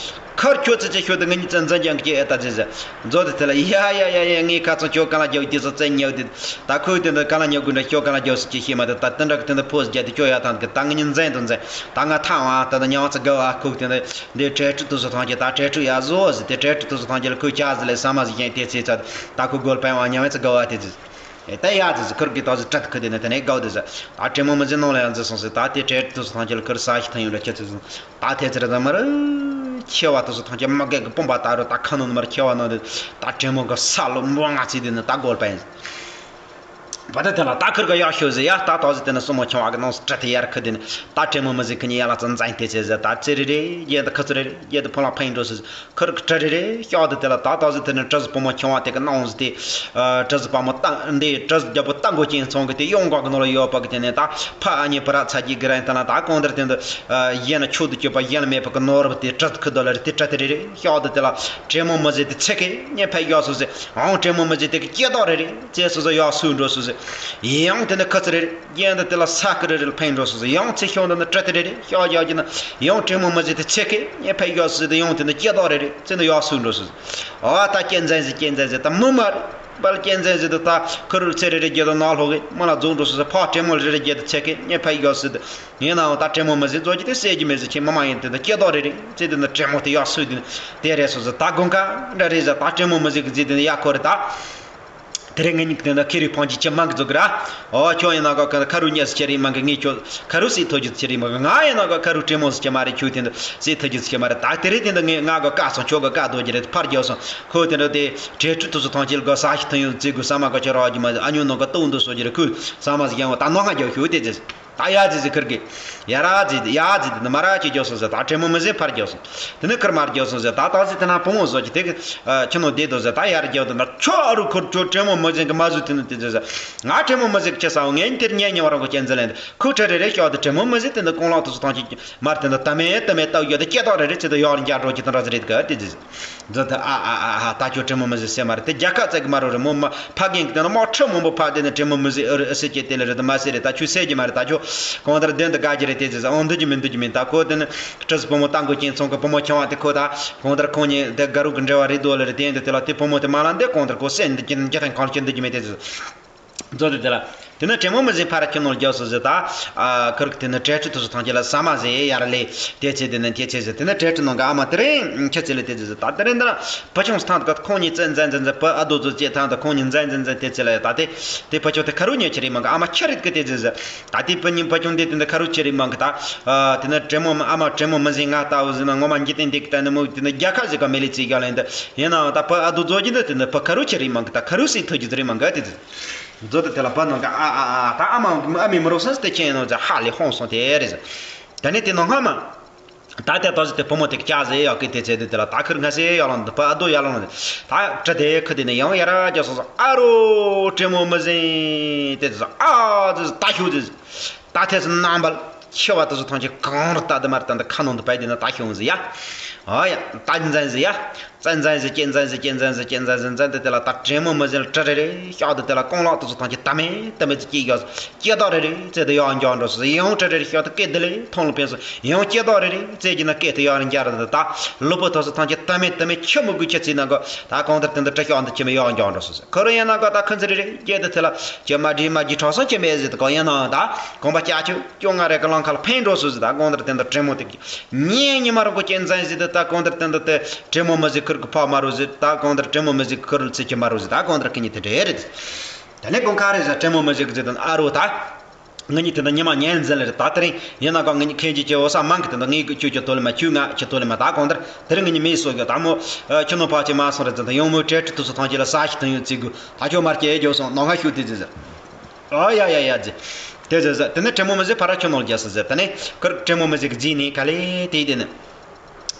ཁུར་ཁྱོད་ཚེ་ཚེ་ཤོད་དེ་ང་གཉིས་ཙན་ཙན་ཀྱང་སྐྱེ་ཨེ་ད་ཟེར་ཟ། མཛོ་དེ་དེ་ལ་ཡ་ཡ་ཡ་ཡ་ངའི་ཁ་ཚོ་ཁྱོད་ག་ལ་རྒྱག་དེ་ཚོ་བཙན་ཉག་དེ། ད་ཁོས་དེ་འདྲ་ག་ལ་ཉོ་དགོས་འདྲ། ཁྱོད་ག་ལ་རྒྱག་སྲིད་ཀྱི་ཤེས་མ་ཐུབ། ད་དེ་འདྲ་གི་དེ་འདྲ་ཕོ་རྒྱག་དེ་ཁྱོད་ཡག་ཐང་གི། ད་ང་གཉིས་འཛིང་དུ་འཛིང་། ད་ང་ཐང་བ་ད་ད་ཉང་ཚ་དགའ་བ་ཁུག་དེ་འདྲ་འདི་ཁྲལ་ཁྲིད་དུ་སུ་ཐང་གི། ད་ཁྲལ་ཁྲིད་ཡག་བཟོ་ཟིག་དེ་ཁྲལ་ཁྲིད་དུ་སུ་ཐང་གི་ལ་ཁོས་ཅག་ཟིག་ལས་ས་མ་ཟིག་ཡིན་དེ་ཚེ་ཚ་ད་ཁོ་དགོད་པའི་བ་ཉང་ཚ་དགའ་བ་དེ་ཟིག་ད་ཡག་ཟིག་ཟིག་ཁུར་གི་ད་ཟིག་ཁྲིད་ཁུར་དེ་ནི་དེ་ནས་དགའ་བ་དེ་ཟིག་ད་དྲེད་མོང་མི་ཟིག་ནང་ལ་ཡང་འཛུལ་སོང་ཟིག་ད་དེ་ཁྲལ་ཁྲིད་དུ་སུ་ཐང་གི་ལ་ཁུར་ས་ཞིག་ཐང་ཡོད་ལ་ཁྱེད་ཚོ་ཟིག་ད་དེ་ཚེ་ར་ད་མར་ཁྱེད་བ་དུ་སུ་ཐང་གི་མ་གེ་གི་དཔུང་པ་ད་རུ་ད་ཁ་ནང་མར་ཁྱེད་བ་ནང་དེ་ད་དྲེད་མོང་གི་ས་ལོ་མོ་ང་ཚེ་དེ་ནི་ད་དགོད་པ་ཡིན། བ་ད་དེ་ལ་ད་ཁུར་ག་ཡག་ཤོས་ཟེར་ཡ། ད་ད་ཟེར་དེ་ནི་སྲུ་མོ་ཆུང་བ་གི་ནང་སྲིད་དེ་ཡར་ཁུར་དེ་ནི་ད་དྲེད་མོང་མི་ཟིག་ཁུར་ནི་ཡ་ལ་ཙམ་འཛིང་དེ་ཚེ་ཟེར། ད་ཚེ་རེ་རེ་རྒྱལ་དུ་ཁུ་ཚུ་རེ་རེ་རྒྱལ་དུ་ཕོ་ལ་ཕན་འགྲོ་ཟེར། ཁུར་གི་གྲི་རེ་རེ་ཤོག་དེ་དེ་ལ་ད་ད་ཟེར་དེ་ནི་གྲི་ཟིག་བུ་མོ་ཆུང་བ་དེ་གི་ནང་ཟེར་དེ། གྲི་ཟིག་བ་མོ་ད་འདི་གྲི་ཟིག་རྒྱལ་པོ་ད་མགོ་ཅན་ཚང་གི་དེ་ཡོང་ག་གི་ནང་ལ་ཡོད་པ་གི་དེ་ནི་ད་ཕ་ཨ་ཉེ་བུ་ར་ཚ་གྱི་གི་ར་ཡིན་ད་ལ་ད་གང་ལྟར་དེ་འདི་གཞན་ལ་ཆོག་ཏུ་གྱུར་པ་གཞན་ལ་མེད་པ་གི་ནོར་བུ་དེ་གྲི་ཟིག་ཁུར་དོ་ལ་རེ་དེ་གྲི་དེ་རེ་རེ་ཤོག་དེ་དེ་ལ་དྲེད་མོང་མི་ཟེར་དེ་ཚེ་གི་ཉེ་ཕ་ཡོད་སོ་ཟེར། འོང་དྲེད་མོང་མི་ཟེར་དེ་གི་སྐྱེ་དོག་རེ་རེ་ཙེ་སོ་སོ་ཡག་སུ་འགྲོ་སོ་ཟེར། ཡང་དེ་ནི་ཁུ་ཚུ་རེ་རེ་རྒྱན་དུ་དེ་ལ་ས་ཁུ་རེ་རེ་ལ་ཕན་འགྲོ་སོ་ཟེར། ཡང་ཚེ་ཤོང་དུ་ནི་གྲི་དེ་རེ་རེ་ཤོག་རྒྱག་གི་ན་ཡང་དྲེད་མོང་མི་ཟེར་དེ་ཚེ་གི་ཉེ་ཕ་ཡོད་སོ་ཟེར། དེ་ཡང་དེ་ནི་སྐྱེ་དོག་རེ་རེ་ཙེ་ནི་ཡག་སུ་འགྲོ་སོ་ཟེར། ཨ་ད་སྐྱེ་འཛིན་ཟེར་སྐྱེ་འཛིན་ཟེར་ད་མི་མ་རེད། པལ་སྐྱེ་འཛིན་ཟེར་དུ་ད་ཁུ་རུ་ཚེ་རེ་རེ་རྒྱལ་དུ་ནག་ལྷོ་གི་མི་ལ་རྫོགས་འགྲོ་སོ་ཟེར། ཕ་དྲེད་མོང་རེ་རེ་རྒྱལ་དུ་ཚེ་གི་ཉེ་ཕ་ཡོད་སོ་ཟེར། ཡིན་ནའང་ད་དྲེད་མོང་མི་ཟེར་རྫོགས་ཀྱི་དེ་བསད་ཀྱི་མེད་ཟེར། ཁྱེད་མི་མ་ཡིན་དེ་ད་སྐྱེ་དོག་རེ་རེ་ཟེར་དེ་ནི་དྲེད་མོང་དེ་ཡག་སུ་དེ་ནི་དེ་རེད་སོ་ཟེར། ད་དགོན་ཁ་འདྲ་རེད་ཟེར། ད་དྲེད་མོང་མི་ཟེར་གི་ཟེར་དེ་ནི་ཡག་ཁོ་རེ་ད། དེ་རིང་ངེད་གཉིས་ཀྱི་དོན་དག་ཁེ་རུའི་ཕང་ཅི་ཅི་མང་གི་འཛུགས་ར། ཨོ་ཁྱོད་ཡིན་ན་ག་ཁ་རུ་ཉེས་སུ་ཁྱེར་ཡིན་མང་གི། ངས་ཁྱོད་ཁ་རུ་སྲིད་ཐོ་རྒྱུ་ཁྱེར་ཡིན་མང་གི། ང་ཡིན་ན་ག་ཁ་རུ་དྲེད་མོང་སུ་ཁྱེར་མ་རེད། ཁྱོད་དེ་འདི་སྲིད་ཐོ་རྒྱུ་ཁྱེར་མ་རེད། ད་དེ་རིང་དེ་འདི་ངས་ང་ག་བཀག་སོང་། ཁྱོད་ག་བཀག་རྡོ་རྒྱུ་རེད། ཕར་རྒྱབ་སོང་། ཁོས་དེ་འདྲ་དེ་གྲལ་ཁྲིད་དུ་སུ་ཐང་ཁྱེར་ག་ས་ཞིག་ཐོན་ཡོད་ཙི་གུ་ས་མ་ག་ཁྱོད་ར་རྒྱུ་མ་ཨ་ཉོ་ནོ་ག་ཏོག་འདུ་སོ་རྒྱུ་རེད། ཁོས་ས་མ་ཟིག་ཡང་བ་ད་ནོ་ང་རྒྱབ་ཤོད་དེ་ཟེར། ད་ཡ་ཟི་ཟི་ཁུར་གི། ཡ་ར་ཟི་ཟི་ཡ་ཟི་ཟི་ནི་མ་ར་ཅི་རྒྱོ་སོང་ཟེར། ད་དྲེད་མོང་མི་ཟི་ཕར་རྒྱོ་སོང་། དེ་ནི་ཁུར་མར་རྒྱོ་སོང་ཟེར། ད་ད་ཟི་དེ་ན་བུ་མོ་ཟོ་ཅི་དེ་གི་ཁྱི་ནོ་དེ་དོ་ཟེར། ད་ཡར་རྒྱོ་དོ་ན་ཁྱོ་ཨ་རུ་ཁུར་ཁྱོ་དྲེད་མོང་མི་ཟི་གི་མ་ཟུ་དེ་ནི་དེ་ཟི་ཟེར། ང་དྲེད་མོང་མི་ཟི་གི་ཁྱི་ས་བོ་ངན་དེར་ཉན་ཉན་བ་རང་གོ་ཅན་ཟི་ལེན་དེ་ཁུ་ཁྲ་རེ་རེ་ཤོག་དེ་དྲེད་མོང་མི་ཟི་དེ་འདི་ཀོང་ལོག་དུ་སུ་ཐང་ཅི་མར་དེ་འདི་ད་མེ་ད་མེ་ཏག་ཡོད་དེ་སྐྱེ་ཏོག་རེ་རེ་ཅི་དེ་ཡོག་རིན་རྒྱ་འགྲོ་ཅི་དང་འདྲ་ཟི་རེད་གི་དེ་ཟི་ཟེར། འཛོ་ད་ཨ་ཨ་ཨ་ཨ་ད་ཁྱོད་དྲེད་མོང་མི་ཟི་སེ་མ་རེད། དེ་རྒྱལ་ཁ་བཙལ་གི་མ་རོ་རེད་མོ། མ་ཕ་རྒན་གི་དེ་ན་མོ་ཁྲི་མང་པོ་ཕ་དེ་ནི་དྲེད་མོང་མི་ཟི་ཨུ་རུ་ཨུ་སི་ཀྱེ་དེ་ལ་རེད། དེ་མ་སེ་རེད། ད་ཁྱོད་སེ་གི་མ་རེད། ད་ཁྱོད་གང་ལྟར་དོན་དུ་དགའ་གི་རེད། དེ་ཟི་ཟི་ཨོ་འདུ་གི་མི་འདུ་གི་མི། ད་ཁོ་དེ་ནི་ཁྲི་ཟི་བུ་མོ་ཏང་གོ་ཅན་ཚོང་གི་བུ་མོ་ཆུང་བ་དེ་ཁོ་ད་གང་ལྟར་ཁོང་གཉིས་དེ་དགའ་རུ་གི་འབྲེལ་བ་རེད་དོ་ལ་རེད། དེ་འདི་དེ་ལ་དེ་བུ་མོ་དེ་མ་ལ་འདི་གང་ལྟར་ཁོ་སེ་འདི་ཀྱི་འདི་ཐང་གང་ལ་ཅི་འདུ་གི་མི་དེ་ཟི་ཟི། མཛོ་དེ་དེ་ལ། དེ་ནས་དྲེད་མོང་མི་ཟི་ཕར་ཁྱི་ནོར་རྒྱབ་སོ་ཟེར། ད་ཨ་ཁུར་དེ་ནས་གྲལ་ཁྲིད་དུ་སུ་ཐང་ཁྱེར་ལ་ས་མ་ཟི་ཡར་ལེ་དེ་ཚེ་དེ་ནས་དེ་ཚེ་ཟི། དེ་ནས་གྲལ་ཁྲིད་ནང་གི་ཨ་མ་དེ་རིང་ཁྱི་ཚེ་ལེ་དེ་ཚེ་ཟི། ད་དེ་རིང་འདི་ན་བུ་ཆུང་སུ་ཐང་དུ་ཁོང་གཉིས་ཙན་ཙན་ཙན་ཙན་བུ་ཨ་རྡོ་ཚོ་ཅེ་ཐང་དུ་ཁོང་གཉིས་ཙན་ཙན་ཙན་དེ་ཚེ་ལ་ཡ། ད་དེ་དེ་བུ་ཆུང་དེ་ཁ་རུ་ཉོ་ཁྱེར་ཡིན་མང་གི་ཨ་མ་ཁྱི་རེད་གི་དེ་ཚེ་ཟི། ད་དེ་བུ་གཉིས་བུ་ཆུང་དེ་དེ་འདི་ཁ་རུ་ཁྱེར་ཡིན་མང་གི། ད་དེ་ནས་དྲེད་མོང་ཨ་མ་དྲེད་མོང་མི་ཟི་ང་ལྟ་བུ་ཟི་ན་ངོ་མ་འཇིག་རྟེན་འདི་གི་ད་ནི་མོ་དེ་ནས་རྒྱལ་ཁ་ཟི་ག་མེ་ལི་ཚེ་རྒྱ་ལེན་དེ་ཡིན་ནའང་ད་བུ་ཨ་རྡོ་ཚོ་ཅི་འདི་དེ་འདི་བུ་ཁ་རུ་ཁྱེར་ཡིན་མང་གི། ད་ཁ་རུ་སྲིད་ཐོ་རྒྱུ་ཟི་རེད་མང་གི་དེ་ཟི། མཛོ་དེ་དེ་ལ་བུ་ནང་གི་ཨ་ཨ་ཨ་ད་ཨ་མ་ཨ་མའི་མི་རོགས་སེམས་དེ་ཁྱེད་ནོ་ཟེར་ཧ་ལས་ཧོང་སོང་དེ་རེད་ཟེར། ད་ནི་དེ་ནང་སྔ་མ་ད་དེ་ད་ཟི་དེ་བུ་མོ་དེ་ཅག་ཟེར་ཡག་གི་དེ་ཚེ་དེ་དེ་ལ་ད་ཁུར་ང་སེ་ཡག་ལང་དེ་བུ་ཨ་རྡོ་ཡག་ལང་དེ་ད་གྲི་དེ་ཁུ་དེ་ནས་ཡང་ཡ་ར་རྒྱ་སོ་སོ་ཨ་རོ་དྲེད་མོང་མི་ཟི་དེ་ཟི་ཨ་ཟི་ད་ཤུ་དེ་ཟི་ད་དེ་ཟི་རྣམ་པ། ཤི་བ་དེ་ཚོ་ཐམས་ཅད་གང་རུ་ལྟ་དུ་མར་ལྟ་འདི་ཁ་ནང་དུ་བབས་དེ་ན་ད་ཤོང་ཟི་ཡ། ཨ་ཡ། ད་འཛིན་ཟི་ཡ། བཙན་འཛིན་ཟི་ཀྱེ་འཛིན་ཟི་ཀྱེ་འཛིན་ཟི་ཀྱེ་འཛིན་ཟི་འཛིན་དེ་དེ་ལ་ད་དྲེད་མོང་མི་ཟིན་ལ་གྲི་རེ་རེ་གཤགས་དེ་དེ་ལ་རྐང་ལག་དེ་ཚོ་ཐམས་ཅད་ད་མེད་ད་མེད་ཅིག་སྐྱེས་ཡོད། སྐྱེ་དག་རེ་རེ་བཙལ་དུ་ཡང་འགྱོ་འགྲོ་སོ་ཡང་གྲི་རེ་རེ་གཤགས་དེ་སྐེ་དེ་ལས་ཐོང་ལ་ཕན་སོ་ཡང་སྐྱེ་དག་རེ་རེ་བཙལ་གྱི་ན་སྐེ་དེ་ཡང་རེ་འགྱར་དེ་ད་ལུས་པོ་དེ་ཚོ་ཐམས་ཅད་ད་མེད་ད་མེད་ཁྱི་མི་དགོས་ཁྱི་ཚིག་ན་གོ་ད་གང་ལྟར་དེ་འདི་གྲི་གཤགས་འདི་ཁྱི་མི་ཡང་འགྱོ་འགྲོ་སོ་སོ་ཁོ་རང་ཡང་ན་གོ་ད་ཁོ་ཚོ་རེ་རེ་སྐྱེ་དེ་དེ་ལ་ཁྱི་མ་བྲིས་མ་བགྱིས་གྲོགས་སོང་ཁྱི་མེད་ཟེར་དེ་གོ་ཡང་ན་ད་གོམ་པ་ལྕགས་ཆུ། སྐྱོ་ང་རེ་གི་ལང་ཁ་ལ་ཕན་འགྲོ་སུ་ཟི་ད་གང་ལྟར་དེ་འདྲ་དྲེད་མོང་དེ་གི་ཉིན་ཉི་མ་རང་གོ་ཅན་ཙན་ཟི་དེ་ད་གང་ལྟར་དེ་འདྲ་དེ་དྲེད་མོང་མི་ཟི་ཁུར་གི་ཕ་མ་རུ་ཟི་ད་གང་ལྟར་དྲེད་མོང་མི་ཟི་ཁུར་ལ་ཚེ་ཁྱི་མ་རུ་ཟི་ད་གང་ལྟར་ཁི་ཉི་དེ་འདྲ་རེད། ད་ནི་གོང་ཁ་རེ་ཟ་དྲེད་མོང་མི་ཟི་གི་ཟི་དང་ཨ་རུ་ད། ང་གཉིས་དེ་འདྲ་ཉི་མ་ཉན་འཛིན་ལ་རེད་ད་དེ་རིང་ཡིན་ན་གོ་ང་གཉིས་ཁེན་གྱི་ཀྱི་འོ་ས་མང་གི་དེ་འདྲ་ངའི་གི་ཁྱོད་ཀྱི་དོ་ལི་མ་ཁྱོད་ང་ཁྱི་དོ་ལི་མ་ད་གང་ལྟར་དེ་རིང་ང་གཉིས་མེད་སོ་གི་ད་མོ་ཁྱི་ནོ་ཕ་ཆེ་མ་སོང་རེད་ཟི་ད་ཡང་མོ་ཏྲེ་ཏྲི་དུ་སོ་ཐང་ཆེ་ལ་ས་ཞིག་དང་ཡོད་ཚིག་གུ་ད་ཁྱོད་མར་སྐྱེ་རྒྱོ་སོང་ནོ་ང་ཤུ་དེ་ཟི་ཟི། ཨ་ཡ་ཡ་ཡ་ཟེར། དེ་ཟེར་ཟེར་དེ་ནས་དྲེད་མོང་མི་ཟི་ཕ་ར་ཁྱོད་ནོར་རྒྱ་ཟེར་ཟེར་དེ་ནས་ཁར་དྲེད་མོང་མི་ཟི་གི་རྫི་ནས་ག་ལེ་དེ་དེ་ནས།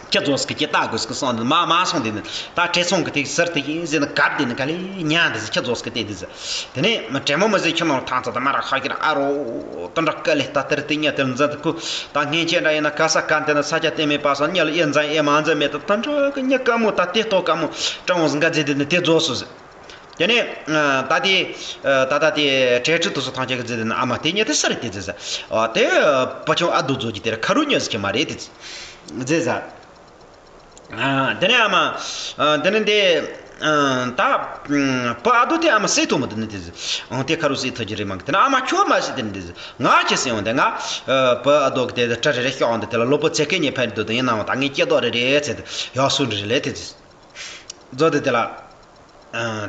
ཁྱི་རྫོགས་སི་ཀི་ཀྱི་ལྟ་དགོས་སི་ཀི་སོང་དེ་མ་མ་སོང་དེ་ནས་ད་དྲེད་ཚོང་གི་དེ་ཟེར་དེ་ཡིན་ཟེར་ནས་གབ་དེ་ནས་ག་ལེ་ཉན་དེ་ཟེར་ཁྱི་རྫོགས་སི་ཀི་དེ་དེ་ཟེར། དེ་ནས་མི་དྲེད་མོང་མི་ཟི་ཁྱོད་ནོར་ཐང་ཚ་དེ་མ་ར་ཁ་ཁྱི་ར་ཨ་རོ། དེ་འདྲ་དཀའ་ལས་ད་དེར་དེ་ཉལ་དེར་འཛིན་དེ་ཁུ་ད་སྔན་ཆད་འདྲ་ཡིན་ན་ག་ས་ག་འདི་ན་ས་ཆ་བརྟན་མེད་པ་སོང་ཉལ་ཨེ་འཛིན་ཨེ་མ་འཛིན་མེད་དེ་དེ་འདྲ་གི་ཉལ་དཀའ་མོ་ད་དེ་ལྟོ་དཀའ་མོ་སྤྲང་བོ་ཟིན་ག་ཟེར་དེ་ནས་དེ་རྫོགས་སོ་ཟེར། དེ་ནས་ད་དེ་ད་ད་དེ་གྲལ་ཁྲིད་དུ་སོ་ཐང་ཆེ་གི་ཟེར་དེ་ན་ཨ་མ་དེ་ཉལ་དེ་སར་དེ་ཟེར་ཟེར། ཨ་དེ་བུ་ཆུང་ཨ་རྡོ་རྫོགས་ཀྱི་དེར་ཁ་རུ་ཉལ་ཟེར་གྱི་མ་རེད་དེ་ཟེར་ཟེར། དེ་ནས་ཨ་མ་དེ་ནས་དེ་ད་བུ་ཨ་རྡོ་དེ་ཨ་མ་སེ་ཐོ་མོ་དེ་ནས་དེ་ཟེར། ཨང་དེ་ཁ་རུ་སེ་ཐོ་གྱི་རེད་མང་གི་དེ་ནས་ཨ་མ་ཁྱོད་མ་སེ་དེ་ནས་དེ་ཟེར། ང་ཁྱེད་སེ་འོང་དེ་ང་བུ་ཨ་རྡོ་གི་དེ་དེ་གྲ་རེ་རེ་ཤོག་འོང་དེ་དེ་ལ་ལོ་པོ་ཚེ་ཁེ་ཉེ་ཕན་དུ་དེ་ཡིན་ནའང་ད་ངས་སྐྱེ་རྡོ་རེ་རེ་ཚེ་དེ་ཡག་སུ་རེ་རེ་ལས་དེ་ཟེར། རྫོགས་དེ་དེ་ལ།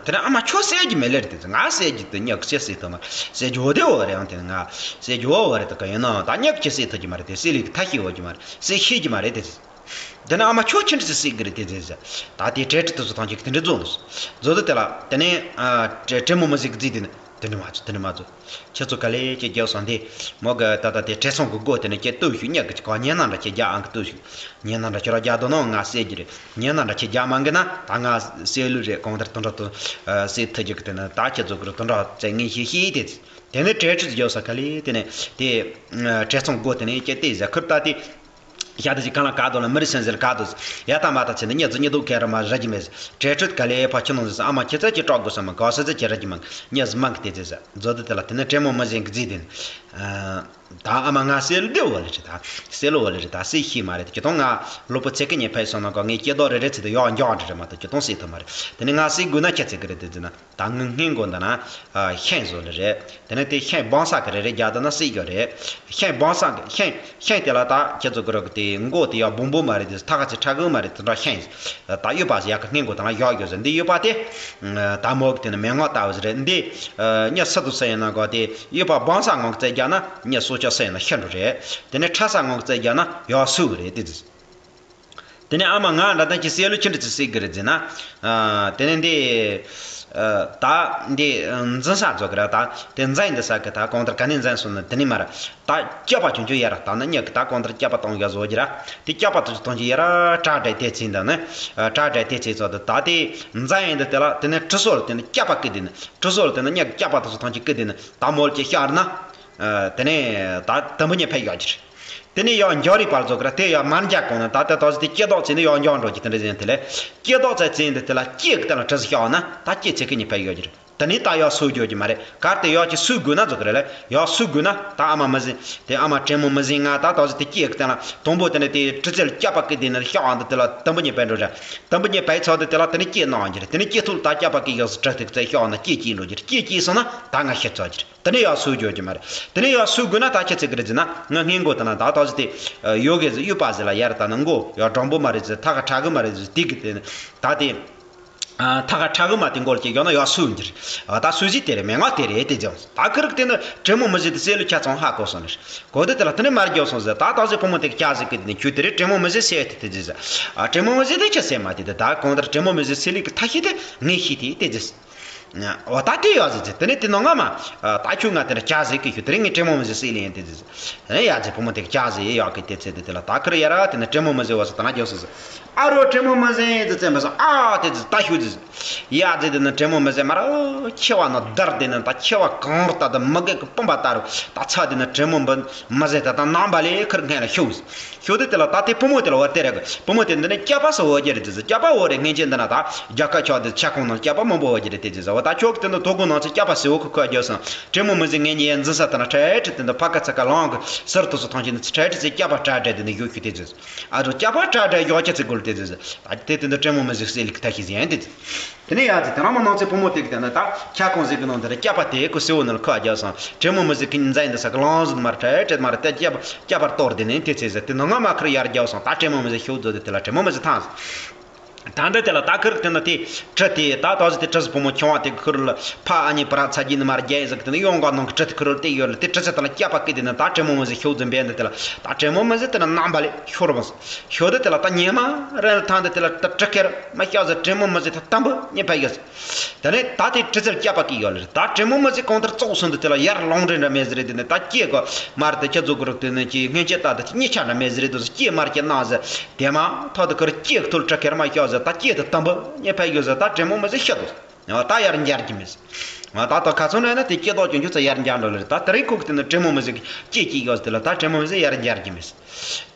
དེ་ནས་ཨ་མ་ཁྱོད་བསད་རྒྱུ་མེད་ལེ་རེད་དེ་ང་བསད་རྒྱུ་དེ་ཉག་ཅི་བསད་ཐུབ་མ་བསད་རྒྱུ་འོ་དེ་འོ་རེད་ཨང་དེ་ང་བསད་རྒྱུ་འོ་འོ་རེད་དེ་ག་ཡིན་ནའང་ད་ཉག་ཅི་བསད་ཐུབ་རྒྱུ་མ་རེད་དེ་བསད་ལེ་གི་ཐ་ཤི་འོ་རྒྱུ་མ་རེད་བསད་ཤེས་རྒྱུ་མ་རེད་དེ། དེ་ནས་ཨ་མ་ཁྱོད་ཁྱི་འདྲ་ཅི་བསད་གི་རེད་དེ་ཟེར་ཟེར། ད་དེ་གྲལ་ཁྲིད་དུ་སོ་ཐང་ཅིག་དེ་འདྲ་རྫོགས་འདུག་རྫོགས་དེ་དེ་ལ་དེ་ནས་དྲེད་མོང་མི་ཟི་གི་རྫི་དེ་ནས་དེ་འདྲ་མ་བྱོས་དེ་འདྲ་མ་བྱོས། ཁྱེད་ཚོ་ག་ལེ་ཁྱེད་རྒྱག་སོང་དེ། མོ་གི་ད་ལྟ་དེ་བྲེལ་ཚོང་གི་སྒོ་དེ་ནས་ཁྱེད་ལྟོས་ཤིག་ཉག་གི་ཅི་ག་ཉེ་ན་འདྲ་ཁྱེད་རྒྱག་ཨང་གི་ལྟོས་ཤིག་ཉེ་ན་འདྲ་ཁྱོད་ར་རྒྱག་འདུག་ན་ང་བསད་རྒྱུ་རེད། ཉེ་ན་འདྲ་ཁྱེད་རྒྱག་མ་གི་ན་ད་ང་བསད་ལུགས་རེད་གང་ལྟར་དུ་འདྲ་དུ་བསད་ཐུབ་རྒྱུ་གི་དེ་ནས་ད་ཁྱེད་ཚོ་གི་རུ་དུ་འདྲ་བཙལ་ངེས་ཤེས་ཤེས་དེ། དེ་ནས་གྲལ་ཁྲིད་རྒྱག་ས་ག་ལེ་དེ་ནས་དེ་བྲེལ་ཚོང་སྒོ་དེ་ནས་ཁྱེད་བལྟས་ཟ་ཁུར་ད་དེ། ཤ་དེ་ཅིག་གང་ལ་ག་དོ་ལ་མི་རི་སེན་ཟེར་ག་དོ། ཡ་ད་མ་ད་ཚེ་འདི་ཉེ་ཚུ་ཉེ་དུ་ག་ར་མ་ར་གི་མེད། གྲལ་ཁྲིད་ག་ལེ་ཕ་ཁྱི་ནང་ཟེར་ཨ་མ་ཁྱེད་ཚ་ཅི་སྐྲག་དགོས་ས་མ་ག་ས་ཚ་ཅི་ར་གི་མ་ཉེ་ཟི་མང་གི་དེ་ཚེ་ཟ་མཛོ་དེ་དེ་ལ་དེ་ནས་དྲེད་མོང་མི་ཟི་གི་རྫི་དེ་ནས། ད་ཨ་མ་ང་སེ་ལུ་དེ་བ་ལེ་རེད་ད་སེ་ལུ་བ་ལེ་རེད་ད་སེ་ཤི་མ་རེད་དེ་ཁྱེད་དང་ང་ལོ་པོ་ཚེ་གི་ཉེ་ཕ་ཡི་སོང་ན་ག་ངས་སྐྱེ་རྡོ་རེ་རེ་ཚེ་དེ་ཡོག་འཇོག་འདྲ་རེད་མ་ད་ཁྱེད་དང་སེ་ཐུབ་མ་རེད། དེ་ནས་ང་སེ་དགོས་ན་ཁྱེད་ཚེ་གི་རེད་དེ་ཟེར་ན། ད་ངའི་སྔས་མགོ་འདི་ན་ཤིང་བཟོ་ལེ་རེད། དེ་ནས་དེ་ཤིང་སྦང་ས་གི་རེ་རེ་རྒྱག་འདི་ན་སྲིད་རྒྱུ་རེད། ཤིང་སྦང་ས་གི་ཤིང་ཤིང་དེ་ལ་ད་ཁྱེད་ཚོ་གི་རོགས་དེ་མགོ་དེ་ཡག་སྦོམ་སྦོམ་མ་རེད་དེ་ཐག་ཆེ་ཕྲ་གི་མ་རེད་དེ་འདྲ་ཤིང་ད་གཡོས་པ་ཟེར་ཡག་གི་སྔས་མགོ་དང་ཡག་ཡོད་ཟེར་འདི་གཡོས་པ་དེ་ད་མོ་གི་དེ་ནི་མེ་ངོ་ལྟ་བུ་ཟེར་རེད་འདི་ཉ་སི་དུ་སི་ཡིན་ན་གོ་དེ་གཡོས་པ་སྦང་ས་ངང་གི་རྩེ་རྒྱག་ན་ཉ་སོ་ཆ་སི་ཡིན་ན་ཤི་འགྲོ་རེད། དེ་ནས་ཕྲ་ས་ངང་གི་རྩེ་རྒྱག་ན་ཡག་སུ་གི་རེད་དེ་ཟེར། དེ་ནས་ཨ་མ་ང་འདྲ་ལྡན་གྱི་སེ་ལུ་ཁྱི་འདྲ་ཅི་སྲིད་གི་རེད་ཟེར་ན། དེ་ནས་འདི་ད་འདི་འཛིན་ས་རྫོགས་གི་ར་ད་དེ་འཛིན་འདི་ས་གི་ད་གང་ལྟར་ག་ནས་འཛིན་སོང་ན་དེ་ནས་མ་ར་ད་སྐྱོ་པ་ཆུང་ཆུང་ཡ་ར་ད་ནི་ཉག་གི་ད་གང་ལྟར་སྐྱོ་པ་གཏོང་ཡ་བཟོ་གི་ར་དེ་སྐྱོ་པ་དུ་གཏོང་གི་ཡ་ར་གྲ་སྒྲིག་དེ་ཚིག་འདི་ནི་གྲ་སྒྲིག་དེ་ཚིག་ཚོ་ད་ད་དེ་འཛིན་འདི་དེ་ལ་དེ་ནས་གྲི་སོལ་དེ་ནི་སྐྱོ་པ་ཀི་དེ་ནི་གྲི་སོལ་དེ་ནི་ཉག་གི་སྐྱོ་པ་དུ་གཏོང་གི་ཀི་དེ་ནི་ད་མོལ་གྱི་ཤར་ན། དེ་ནས་ད་དུམ་བུ་ཉིད་ཕེབས་ཡོད་ཀྱི་རེད། དེ་ནས་ཡང་འགྱོ་རིགས་པར་རྫོགས་ཀྱི་ར་དེ་ཡང་མར་འཇག་གོང་ནས་ད་ལྟ་ཏོག་ཙམ་དེ་སྐྱེ་ལྡོག་ཚེ་ནས་ཡང་འགྱོ་འགྲོ་གྱི་དེ་འདྲ་ཡིན་དེ་ལས་སྐྱེ་ལྡོག་ཚེ་ཚེ་འདི་དེ་ལ་སྐྱེ་གི་དེ་ལ་གྲི་ཟིག་ཤོག་ན་ད་སྐྱེ་ཚེ་གི་ཉིད་ཕེབས་ཡོད་ཀྱི་རེད། དེ་ནས་ད་ཡང་སུ་འགྱོ་གྱི་མ་རེད་གར་དེ་ཡང་ཅིག་སུ་དགོས་ན་རྫོགས་ཀྱི་རེད་ལ་ཡང་སུ་དགོས་ན་ད་ཨ་མ་མི་ཟིན་དེ་ཨ་མ་དྲེད་མོང་མི་ཟིན་ང་ད་ཏོག་ཙམ་དེ་སྐྱེ་གི་དེ་ལ་དང་པོ་དེ་ནས་དེ་གྲི་རྩལ་སྐྱབས་པ་ཀི་དེ་ནས་ཤོག་འདི་དེ་ལ་དུམ་བུ་ཉིད་ཕེབས་འགྲོ་རེད། དུམ་བུ་ཉིད་ཕེབས་ཚར་དེ་དེ་ལ་དེ་ནས་སྐྱེ་གནང་གྱི་རེད། དེ་ནས་སྐྱེ་ཐུབ་ད་སྐྱབས་པ་ཀི་ཡག་སུ་གྲི་ཐིག་ཚེ་ཤོག་ན་སྐྱེ་སྐྱེ་འགྲོ་གྱི་རེད། སྐྱེ་སྐྱེ་སོང་ན་ད་ང་ཤི་ཚར་གྱི་རེད། དེ་ནས་ཡང་སུ་འགྱོ་གི་མ་རེད། དེ་ནས་ཡང་སུ་དགོས་ན་ད་ཁྱེད་ཚེ་གི་རེད་ཟེར་ན་ང་སྔས་མགོ་དེ་ན་ད་ཏོག་ཙམ་དེ་ཡོད་གི་ཟེར་གཡུག་པ་ཟེར་ལ་ཡར་ད་ནི་མགོ་ཡང་འགྲོང་པོ་མ་རེད་ཟེར་ཐག་ཁ་ཁྲ་གི་མ་རེད་ཟེར་དེ་གི་དེ་ནི་ད་དེ་ཐག་ཁ་ཁྲ་གི་མ་དེ་མགོ་ལ་སྐྱེ་གྱོ་ན་ཡང་སུ་འགྱུར་ད་སུ་ཟིག་དེ་རེད་མེད་ང་དེ་རེད་དེ་ཟེར་ད་ཁི་རིག་དེ་ནི་དྲེད་མོང་མི་ཟིན་དེ་སེ་ལུ་ཁྱ་ཚང་ཧ་གོ་སོང་ནི་གོ་དེ་དེ་ལ་དེ་ནི་མར་འགྱོ་སོང་ཟེར་ད་ཏོག་ཙམ་ཕོ་མོ་དེ་ཁྱ་ཟིག་གི་དེ་ནི་ཁྱོད་དེ་རེད་དྲེད་མོང་མི་ཟིན་སེ་དེ་དེ་ཟེར་དྲེད་མོང་མི་ཟིན་དེ་ཁྱ་སེ་མ་དེ་དེ་ད་གང་ལྟར་དྲེད་མོང་མི་ཟིན་སེ་ལུ་གི་ཐ་ཤི་དེ་ངས་ཤི་དེ་དེ་ཟེར། འོ་ད་དེ་ཡོད་ཟེར་ཟེར། དེ་ནས་དེ་ནང་ང་མ་ད་ཁྱོད་ང་དེ་འདྲ་སྐྱག་ཟེར་གི་ཤོག་དེ་རིང་ངས་དྲེད་མོང་མི་ཟེར་སྲེད་ལེ་ཡིན་དེ་ཟེར། ཡ་ཟེར། བུ་མོ་དེ་གི་སྐྱག་ཟེར་ཡོད་གི་དེ་ཚེ་དེ་དེ་ལ་ད་ཁིར་ཡ་ར་དེ་ནས་དྲེད་མོང་མི་ཟེར་བ་ཟེར་ད་ན་རྒྱོབ་སོང་ཟེར། ཨ་རོ་དྲེད་མོང་མི་ཟེར་ཟེར་ཙམ་པ་སོང་ཨ་དེ་ཟེར་ད་ཤོག་ཟེར། ཡ་ཟེར་དེ་ནས་དྲེད་མོང་མི་ཟེར་མ་ར་ཁྱེད་བ་ན་བརྡར་དེ་ནས་ད་ཁྱེད་བ་གང་རུ་ད་དེ་མི་དགེ་གི་སྤུན་པ་ད་རུ་ད་ཚ་དེ་ནས་དྲེད་མོང་མི་ཟེར་ད་ད་ནང་པ་ལས་ཁིར་སྔན་ལ་ཤོག་ཟེར། ཤོག་དེ་དེ་ལ་ད་དེ་བུ་མོ་དེ་ལ་བ་དེ་རེད་གི། བུ་མོ་དེ་འདི་ནས་སྐྱག་པ་སུ་འོ་རྒྱུ་རེད་དེ་ཟེར། སྐྱག་པ་འོ་རེད། སྔན་ཆད་འདི་ན་ད་རྒྱལ་ཁབ་ཆགས་དེ་ཆ་ཁོང་ནང་སྐྱག་པ་མང་པོ་འོ་རྒྱུ་རེད་དེ་ཟེར། འོ་ད་ཁྱོད་ཀྱི་དེ་འདི་དོ་དགོང་ནང་ཚེ་སྐྱག་པ་སུ་འོ་ཁུ་ཁུ་རྒྱོབ་སོང་། དྲེད་མོང་མི་ཟེར་ངེད་གཉིས་ཡན་འཛིན་ས་དེ་ན་ཁྲལ་ཁྲི་དེ་འདི་ཕ་ཁ་ཚ་ཁ་ལང་གི་ཟུར་དུ་སུ་ཐང་ཆེན་འདི་ཁྲལ་ཁྲི་ཚེ་སྐྱག་པ་གྲ་སྒྲ་དེ་འདི་ཡོད་ཁུ་དེ་ཟེར། ཨ་རོ་སྐྱག་པ་གྲ་སྒྲ་ཡོད་ཁྱེད་ཚེ་དགོས་དེ་ཟེར། ད་དེ་དེ་འདི་དྲེད་མོང་མི་ཟེར་སྲེད་ལི་ཁི་ཐ་ཤི་ཟེར་ཡན་དེ་ཟེར། དེ་ནས་ཡང་ཚེ་དེ་རང་མ་ནང་ཚེ་བུ་མོ་དེ་གི་དེ་ན་ད་ཁྱ་ཁོང་ཟེར་གི་ནང་དེ་ར་སྐྱག་པ་དེ་ཁུ་སེའུ་ནང་ལ་ཁུ་ཨ་རྒྱབ་སོང་། དྲེད་མོང་མི་ཟེར་གི་མཛའ་ཡིན་འདི་ས་གི་ལང་ཟིན་མར་ཁྲལ་ཁྲལ་མར་དེ་སྐྱག་པ་སྐྱག་པར་གཏོར་དེ་ནས་དེ་ཚེ་ཟེར་དེ་ནང་ང་མ་ཁུར་ཡར་རྒྱབ་སོང་། ད་དྲེད་མོང་མི་ཟེར་ཤོག་རྫོ་དེ་དེ་ལ་དྲེད་མོང་མི་ཟེར་ཐང་ཟེར། ད་འདི་དེ་ལ་ད་ཁུར་གི་དེ་ན་དེ་གྲི་དེ་ད་ད་ཟེར་དེ་གྲི་ཟེར་བུ་མོ་ཁྱོད་བ་དེ་གི་ཁུར་ལ་ཕ་ཨ་ནི་པ་ར་ཚ་རྒྱུ་ནི་མར་རྒྱ་ཡིན་ཟེར་གི་དེ་ན་ཡོང་ག་ནང་གི་གྲི་དེ་ཁུར་ལ་དེ་ཡོད་ལ་དེ་གྲི་ཚེ་དེ་ལ་སྐྱག་པ་ཀི་དེ་ན་ད་དྲེད་མོང་མི་ཟེར་ཤོག་རྫོ་འབད་འདི་དེ་ལ་ད་དྲེད་མོང་མི་ཟེར་དེ་ན་ནང་པ་ལས་ཤོར་བ་ཟེར། ཤོག་དེ་དེ་ལ་ད་ཉི་མ་རེ་ལ་ཐང་དེ་དེ་ལ་ད་གྲི་ཁེར་མ་ཤོག་ཟེར། དྲེད་མོང་མི་ཟེར་ད་དམ་པོ་ཉེ་ཕ་ཡོད་ཟེར། དེ་ནས་ད་དེ་གྲི་ཚེར་སྐྱག་པ་ཀི་ཡོད་ལེ་རེད། ད་དྲེད་མོང་མི་ཟེར་གང་ལྟར་ཙོག་སོང་དུ་དེ་ལ་ཡར་ལོང་རེ་འདྲ་མེད་ཟེར་རེད། དེ་ནས་ད་སྐྱེས་གོ་མར་དེ་ཁྱེད་ཚོ་གི་རུ་དེ་ནས་ཀྱི་སྔན་ཆད་ད་དེ་གཉིས་ཆ་འདྲ་མེད་ཟེར་རེད་དོ་ཟེར། སྐྱེས་མར་སྐྱེས་གནང་ཟེར། དེ་མ་ཐག་ཏུ་ཁར་སྐྱེས་ཐུལ་གྲི་ཁེར་མ་ཤོག་ཟེར། ད་སྐྱེས་དུ་དམ་པོ་ཉེ་ཕ་ཡོད་ཟེར། ད་དྲེད་མོང་མི་ཟེར་ཤི་དོ། ད་ཡར་འགྱར་གྱི་མེད་ཟེར། ད་ད་ཁ་ཚོན་ནས་ན་དེ་སྐྱེས་ཏོག་ཀྱང་ཁྱོད་ཚོ་ཡར་འགྱར་འགྲོ་ལེ་རེད། ད་དེ་རིང་ཁུག་དེ་ནས་དྲེད་མོང་མི་ཟེར་གི་སྐྱེས་སྐྱེས་ཡོད་ཟེར། དེ་ལ་ད་དྲེད་མོང་མི་ཟེར་ཡར་འགྱར་གྱི་མེད་ཟེར།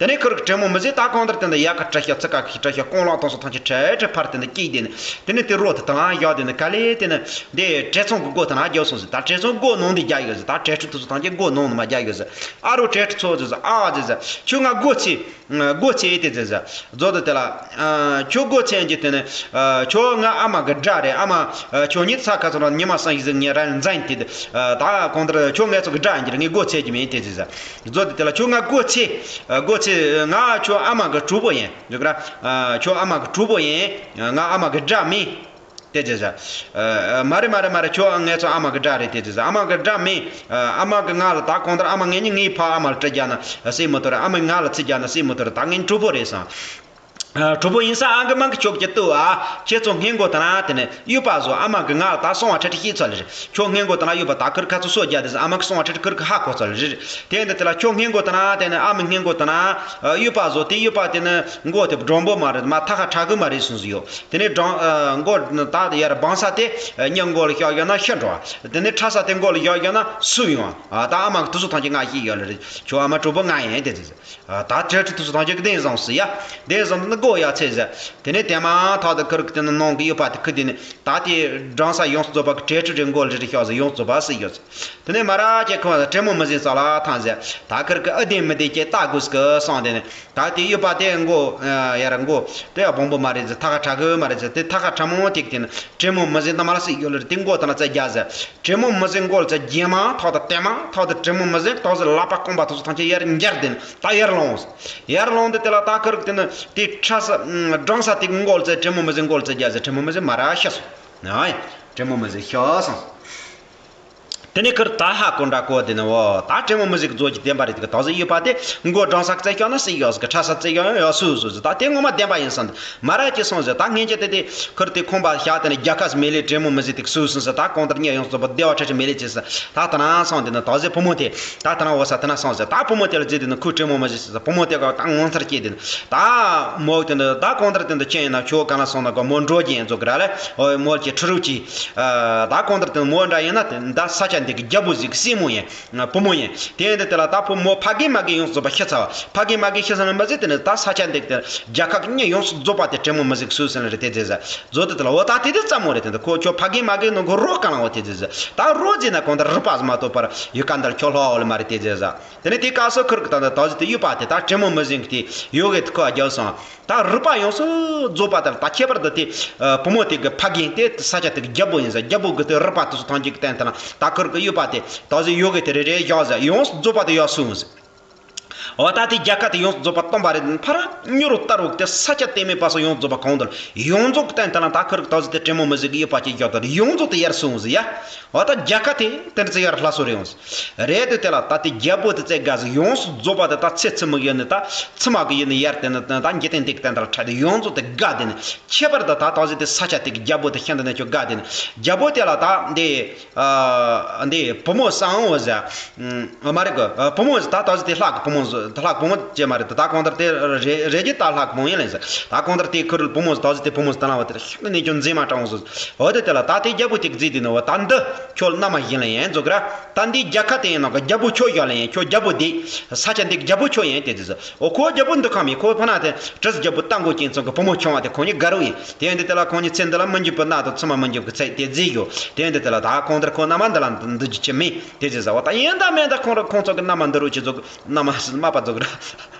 དེ་ནས་ཁུར་གི་དྲེད་མོང་མི་ཟེར་ད་གང་ལྟར་དེ་འདི་ཡག་གི་གྲི་ཤོག་ཚི་ཀ་གི་གྲི་ཤོག་རྐང་ལག་དང་སོགས་ཐམས་ཅད་ཁྲལ་ཁྲལ་ཕར་དེ་འདི་སྐྱེས་དེ་ནི། དེ་ནས་དེ་རོ་དེ་དང་བཞག་དེ་ནི་ག་ལེ་དེ་ནི་འདི་བྲེ་ཚང་གི་སྒོ་དེ་ན་རྒྱབ་སོང་ཟེར། ད་བྲེ་ཚང་སྒོ་ནང་དེ་རྒྱག་ཡོད་ཟེར། ད་བྲེ་ཕྲུག་དེ་ཚོ་ཐམས་ཅད་སྒོ་ནང་ནས་མ་རྒྱག་ཡོད་ཟེར། ཨ་རོ་བྲེ་ཕྲུག་ཚོ་ཟེར་ཟེར། ཨ་ཟེར་ཟེར། ཁྱོད་ང་སྒོ་ཕྱེ། སྒོ་ཕྱེ་དེ་ཟེར་ཟེར། རྫོགས་དེ་དེ་ལ། ཁྱོད་སྒོ་ཕྱེ་གྱི་དེ་ནི། ཁྱོད་ང་ཨ་མ་གི་དགྲ་རེད། ཨ་མ། ཁྱོད་ཉིད་ས་ཁ་ཚོ་རང་ཉི་མ་སང་ཡི་ཟིག་ཉེ་རང་འཛིན་དེ། ད་གང་ལྟར་ཁྱོད་ངའི་ཚོ་གི་དགྲ་ཡིན་གྱི་རེད། ངས་སྒོ་ཕྱེ་གྱི་མིན་དེ་ཟེར་ཟེར། རྫོགས་དེ་དེ་ལ་ཁྱོད་ང་སྒོ་ཕྱེ། སྒོ་ཕྱེ། ང་ཁྱོད་ཨ་མ་གི་གྲོགས་པོ་ཡིན། འཇོག་གི་ར། ཁྱོད་ཨ་མ་གི་གྲོགས་པོ་ཡིན། ང་ཨ་མ་གི་དགྲ་མིན། དེ་ཟེར་ཟེར། མ་རེད་མ་རེད་མ་རེད། ཁྱོད་ངའི་ཚོ་ཨ་མ་གི་དགྲ་རེད་དེ་ཟེར་ཟེར། ཨ་མ་གི་དགྲ་མིན། ཨ་མ་གི་ང་ལ་ད་གང་ལྟར་ཨ་མ་ངེད་གཉིས་ངའི་ཕ་ཨ་མ་ལ་དྲི་རྒྱག་ན་སྲིད་མི་ཐུབ་རེད། ཨ་མ་ང་ལ་ཚིག་རྒྱག་ན་སྲིད་མི་ཐུབ་རེད། ད་ངའི་གྲོགས་པོ་རེད་སོང་། གྲོགས་པོ་ཡིན་ས་ཨང་གི་མང་གི་ཆོག་གི་ཏུ་ཨ། ཁྱེད་ཚོ་སྔས་མགོ་དང་དེ་ནས་གཡུག་པ་བཟོ། ཨ་མ་གི་ང་ལ་ད་སོང་བ་ཁྲི་ཁྲི་ཤེས་ཚོད་ལེ་རེད། ཁྱོད་སྔས་མགོ་དང་གཡུག་པ་ད་ཁུར་ཁ་ཚོ་སོ་རྒྱ་དེ་ཨ་མ་གི་སོང་བ་ཁྲི་ཁྲི་ཁུར་གི་ཧ་གོ་ཚོད་ལེ་རེད། དེ་འདི་དེ་ལ་ཁྱོད་སྔས་མགོ་དང་དེ་ནས་ཨ་མ་སྔས་མགོ་དང་གཡུག་པ་བཟོ། དེ་གཡུག་པ་དེ་ནས་མགོ་དེ་འགྲོན་པོ་མ་རེད། མ་ཐ་ཁ་ཁྲ་གི་མ་རེད་གསུངས་སུ་ཡོད། དེ་ནས་འགྲོན་མགོ་ད་ཡར་སྦང་ས་དེ་མྱི་མགོ་ལ་བཞག་ཡོད་ན་ཤི་འགྲོ་བ། དེ་ནས་ཁྲ་ས་དེ་མགོ་ལ་བཞག་ཡོད་ན་སུ་ཡོང་བ། ད་ཨ་མ་གི་དུ་སུ་ཐང་གི་ང་ཤེས་ཡོད་ལེ་རེད། ཁྱོད་ཨ་མ་གྲོགས་པོ་ང་ཡིན་དེ་ཟེར། ད་བྲེ་ཕྲུག་དུ་སུ་ཐང་ཅིག་གདན་བཟང་སི་ཡ། གདན་བཟང་དུ་ནི་སྒོ་ཡ་ཚེ་ཟེར། དེ་ནས་དེ་མ་ཐག་ཏུ་ཁུར་གི་དེ་ནི་ནང་གི་གཡུག་པ་དེ་ཁུ་དེ་ནི་ད་དེ་འགྲང་ས་ཡོངས་སུ་རྫོགས་པ་གི་བྲེ་ཕྲུག་རེ་མགོ་ལ་རེ་རེ་ཤོག་ཟེར་ཡོངས་སུ་རྫོགས་པ་སི་ཡོད་ཟེར། དེ་ནས་མ་ར་ཅེ་ཁོ་དྲེད་མོང་མི་ཟེར་ས་ལ་ཐང་ཟེར། ད་ཁུར་གི་ཨ་བདེན་མི་བདེན་ཅེ་ལྟ་དགོས་སི་གི་སོང་། དེ་ནས་ད་དེ་གཡུག་པ་དེ་མགོ་ཡ་ར་མགོ་དེ་ཡ་བོང་བུ་མ་རེད་ཟེར། ཐ་ཁ་ཁྲ་གི་མ་རེད་ཟེར། དེ་ཐ་ཁ་ཁྲ་མོ་དེ་གི་དེ་ནི་དྲེད་མོང་མི་ཟེར་ད་མ་ར་སི་ཡོད་ལེ་རེད། དེ་མགོ་ད་ན་ཙེ་རྒྱ་ཟེར། དྲེད་མོང་མི་ཟེར་མགོ་ལ་ཚ་རྗེས་མ་ཐོག་ཏུ་དེ་མ་ཐོག་ཏུ་དྲེད་མོང་མི་ཟེར་ཐོག་ཟེར་ལག་པ་རྐང་པ་ཐོག་སོ་ཐང་ཆེ་ཡར་འགྱར་དེ་ནི་ད་ཡར་ལོངས། ཡར་ལོངས་དེ་དེ་ལ་ད་ཁུར་དེ་ནི་དེ་ཁྲ་ས་འགྲང་ས་དེ་མགོ་ལ་ཚ་དྲེད་མོང་མི་ཟེར་མགོ་ལ་ཚ་རྒྱ་ཟེར། དྲེད་མོང་མི་ཟེར་མ་ར་ཤི་སོང་། ཨ་ཡ། དྲེད་མོང་མི་ཟེར་ཤི་སོང་། དེ་ནས་ཁུར་ད་ཧ་གོ་འདྲ་གོ་དེ་ནི་འོ་ད་དྲེད་མོང་མི་ཟེར་གི་རྫོགས་ཀྱི་བདེན་པ་རེད། དེ་གི་ད་ཟེར་ཡོད་པ་དེ་མགོ་འགྲང་ས་གི་རྩེ་ཤོག་ན་སྲིད་ཡོད་ཟེར་གི། ཁྲ་ས་རྩེ་ཤོག་ཡོད་སུ་སུ་ཟེར། ད་དེ་ངོ་མ་བདེན་པ་ཡིན་སོང་། མ་ར་ཅི་སོང་ཟེར། ད་སྔན་ཆད་དེ་དེ་ཁུར་དེ་ཁོང་པ་བཞག་དེ་ནས་རྒྱལ་ཁབ་མེད་ལེ་དྲེད་མོང་མི་ཟེར་དེ་སུ་སུ་ཟེར། ད་གང་ལྟར་ཉེ་ཡོངས་སུ་བདེ་བ་ཁྲི་ཁྲི་མེད་ལེ་ཅི་ཟེར། ད་ད་ན་སོང་དེ་ན་ད་ཟེར་བུ་མོ་དེ་ད་ད་ན་འོ་ས་དེ་ན་སོང་ཟེར། ད་བུ་མོ་དེ་ལ་ཟེར་དེ་ན་ཁུ་དྲེད་མོང་མི་ཟེར་ཟེར། བུ་མོ་དེ་ག་ད་ངོ་མཚར་སྐྱེས་དེ་ན་ད་མོ་དེ་ན་ད་གང་ལྟར་དེ་ན་ཅི་ཡིན་ན་ཁྱོད་ག་ན་སོང་ན་ག་མོ་འགྲོ་གྱི་ཡིན་ཚོ་གི་ར་ལེ། འོ་མོ་ཁྱེད་ཁྲི་རུ་ཅི་ད་གང་ལྟར་དེ་ན་མོ་འདྲ་ཡིན་ན་དེ་ད་ས་ཆ་འདི་གི་རྒྱལ་པོ་ཟིག་གི་སྲས་མོ་ཡིན། བུ་མོ་ཡིན། དེ་ཡིན་དུས་དེ་ལ་ད་བུ་མོ་ཕ་རྒན་མ་རྒན་ཡོངས་སུ་རྫོགས་པ་ཤི་ཚར་བ། ཕ་རྒན་མ་རྒན་ཤི་ཚར་ན་མ་ཟད་དེ་ནས་ད་ས་ཆ་འདི་དེ་རྒྱལ་ཁབ་ཀྱི་མྱི་ཡོངས་སུ་རྫོགས་པ་དེ་དྲེད་མོང་མི་ཟེར་གི་སུ་ཟེར་ན་རེད་དེ་ཟེར་ཟེར། རྫོགས་དེ་དེ་ལ་འོ་ད་དེ་དེ་ཙམ་མོ་རེད། དེ་འདི་ཁོ་ཁྱོད་ཕ་རྒན་མ་རྒན་ནང་གི་རོགས་ག་ལང་འོ་དེ་ཟེར་ཟེར། ད་རོགས་ཟེར་ན་གང་ལྟར་རུས་པ་ཟེར་མ་གཏོགས་པར་ཡུལ་ག་འདར་ཁྱོད་ལྷོ་འོ་ལེ་མ་རེད་དེ་ཟེར་ཟེར། དེ་ནས་དེ་སྐབས་སུ་ཁུར་གི་ད་ད་ད་ཟེར་དེ་གཡུག་པ་དེ་ད་དྲེད་མོང་མི་ཟེར་གི་དེ་ཡོ་གེ་དེ་ཁོ་ཨ་རྒྱབ་སོང་། ད་རུས་པ་ཡོངས་སུ་རྫོགས་པ་དེ་ལ་ད་ཁྱད་པར་དུ་དེ་བུ་མོ་དེ་གི་ཕ་རྒན་དེ་ས་ཆ་དེ་གི་རྒྱལ་པོ་ཡིན་ཟེར། རྒྱལ་པོ་གི་དེ་རུས་པ་དེ་ཚོ་ཐམས་ཅད་ཀྱི་སྟེང་དེ་ན་ད་ཁུར་གི་གཡུག་པ་དེ་ད་ཟེར་ཡོ་གེ་དེ་རེ་རེ་བཞག་ཟེར། ཡོངས་སུ་རྫོགས་པ་དེ་ཡར་སོང་ཟེར། འོ་ད་དེ་རྒྱལ་ཁ་དེ་ཡོངས་སུ་རྫོགས་པ་བཏོན་པ་རེད། ཕར་མྱུར་དུ་ལྟར་བུག་དེ་ས་ཆ་དེ་མེད་པ་སོགས་ཡོངས་སུ་རྫོགས་པ་གང་དུ་ཡོངས་རྫོགས་བསྟན་དེ་ལ་ད་ཁུར་གི་ད་གཟོད་དེ་དྲེད་མོང་མི་བཟད་ཀྱི་དབྱུག་པ་ཅིག་རྒྱག་དུ་ཡོངས་རྫོགས་དེ་ཡར་སོང་ཟིག་ཡ། འོ་ད་རྒྱལ་ཁ་དེ་དེ་འདྲ་ཚེ་ཡར་ལྷ་སོ་རེ་ཡོངས་རེད་དུ་དེ་ལ་ད་དེ་རྒྱལ་པོ་དེ་ཚེ་དགའ་ཟིག་ཡོངས་སུ་རྫོགས་པ་དེ་ད་ཚེ་ཚེ་མི་ཡོད་ནི་ད་ཚེ་མ་གི་ཡོད་ནི་ཡར་དེ་ནི་ད་འཇིག་རྟེན་དེ་གི་བསྟན་དེ་ལ་ཁྲལ་དེ་ཡོངས་རྫོགས་དེ་དགའ་དེ་ནི་ཁྱད་པར་དུ་ད་ད་གཟོད་དེ་ས་ཆ་དེ་གི་རྒྱལ་པོ་དེ་ཤིན་ཏུ་ནས་ཁྱོད་དགའ་དེ་ནི་རྒྱལ་པོ་དེ་ལ་ད་འདི། ཨ། འདི་བུ་མོ་སང་བོ་ཟེར། ཨ། མ་རེད་གི། ཨ། བུ་མོ་ཟེར་ད་ད་གཟོད་དེ་ལྷ་གི་བུ་མོ་ཟེར། ད་ལྷ་གི་བུ་མོ་ཅེས་མ་རེད། ད་ད་གང་ལྟར་དེ་རེ་རེ་རྒྱུ་ད་ལྷ་གི་བུ་མོ་ཡིན་ལེ་ཟེར། ད་གང་ལྟར་དེ་ཁུ་རུ་བུ་མོ་ཟེར་ད་གཟོད་དེ་བུ་མོ་ཟེར་ད་ལ་བ་དེ་ཤིན་ཏུ་ནས་ཁྱོད་མཛེས་མ་དྲང་བོ་ཟེར། འོ་དེ་དེ་ལ་ད་དེ་རྒྱལ་པོ་དེ་གི་རྫི་དེ་ནི་བ་ད་འདི་ཁྱོད་བླ་མ་ཡིན་ལེ་ཡིན་རྫོགས་ར། ད་འདི་རྒྱལ་ཁ་དེ་ཡིན་ནོ་གི་རྒྱལ་པོ་ཁྱོད་ཡོད་ལེ་ཡིན། ཁྱོད་རྒྱལ་པོ་དེ་ས་ཆ་འདི་གི་རྒྱལ་པོ་ཁྱོད་ཡིན་དེ་དེ་ཟེར། འོ་ཁོ་རྒྱལ་པོ་འདི་ཁ་མི་ཁོ་ཕ་ན་དེ་བྲིས་རྒྱལ་པོ་རྟ་མགོ་ཅན་ཚང་གི་བུ་མོ་ཆུང་བ་དེ་ཁོ་གཉིས་དགའ་རུ་ཡིན། དེ་ཡང་འདི་དེ་ལ་ཁོང་གཉིས་ཚེ་འདི་ལ་མི་འགྱུར་བའི་གནས་དང་ཚུལ་མ་མི་འགྱུར་གྱི་ཚེ་དེ་རྫིས་ཡོད། དེ་ཡང་འདི་དེ་ལ་ད་ཁོང་དེར་ཁོ་མནའ་མ་འདི་ལ་འདི་འདི་རྒྱུ་ཆེ་མིན་དེ་རྫིས་ཟ་བ་ད་ཡིན་ད་མིན་ད་ཁོང་ར་ཁོང་ཚོ་གི་མནའ་མ་འདི་རུ་ཆེ་ཚོ་གི་མནའ་མ་སི་མ་པ་ཚོ་གི་ར།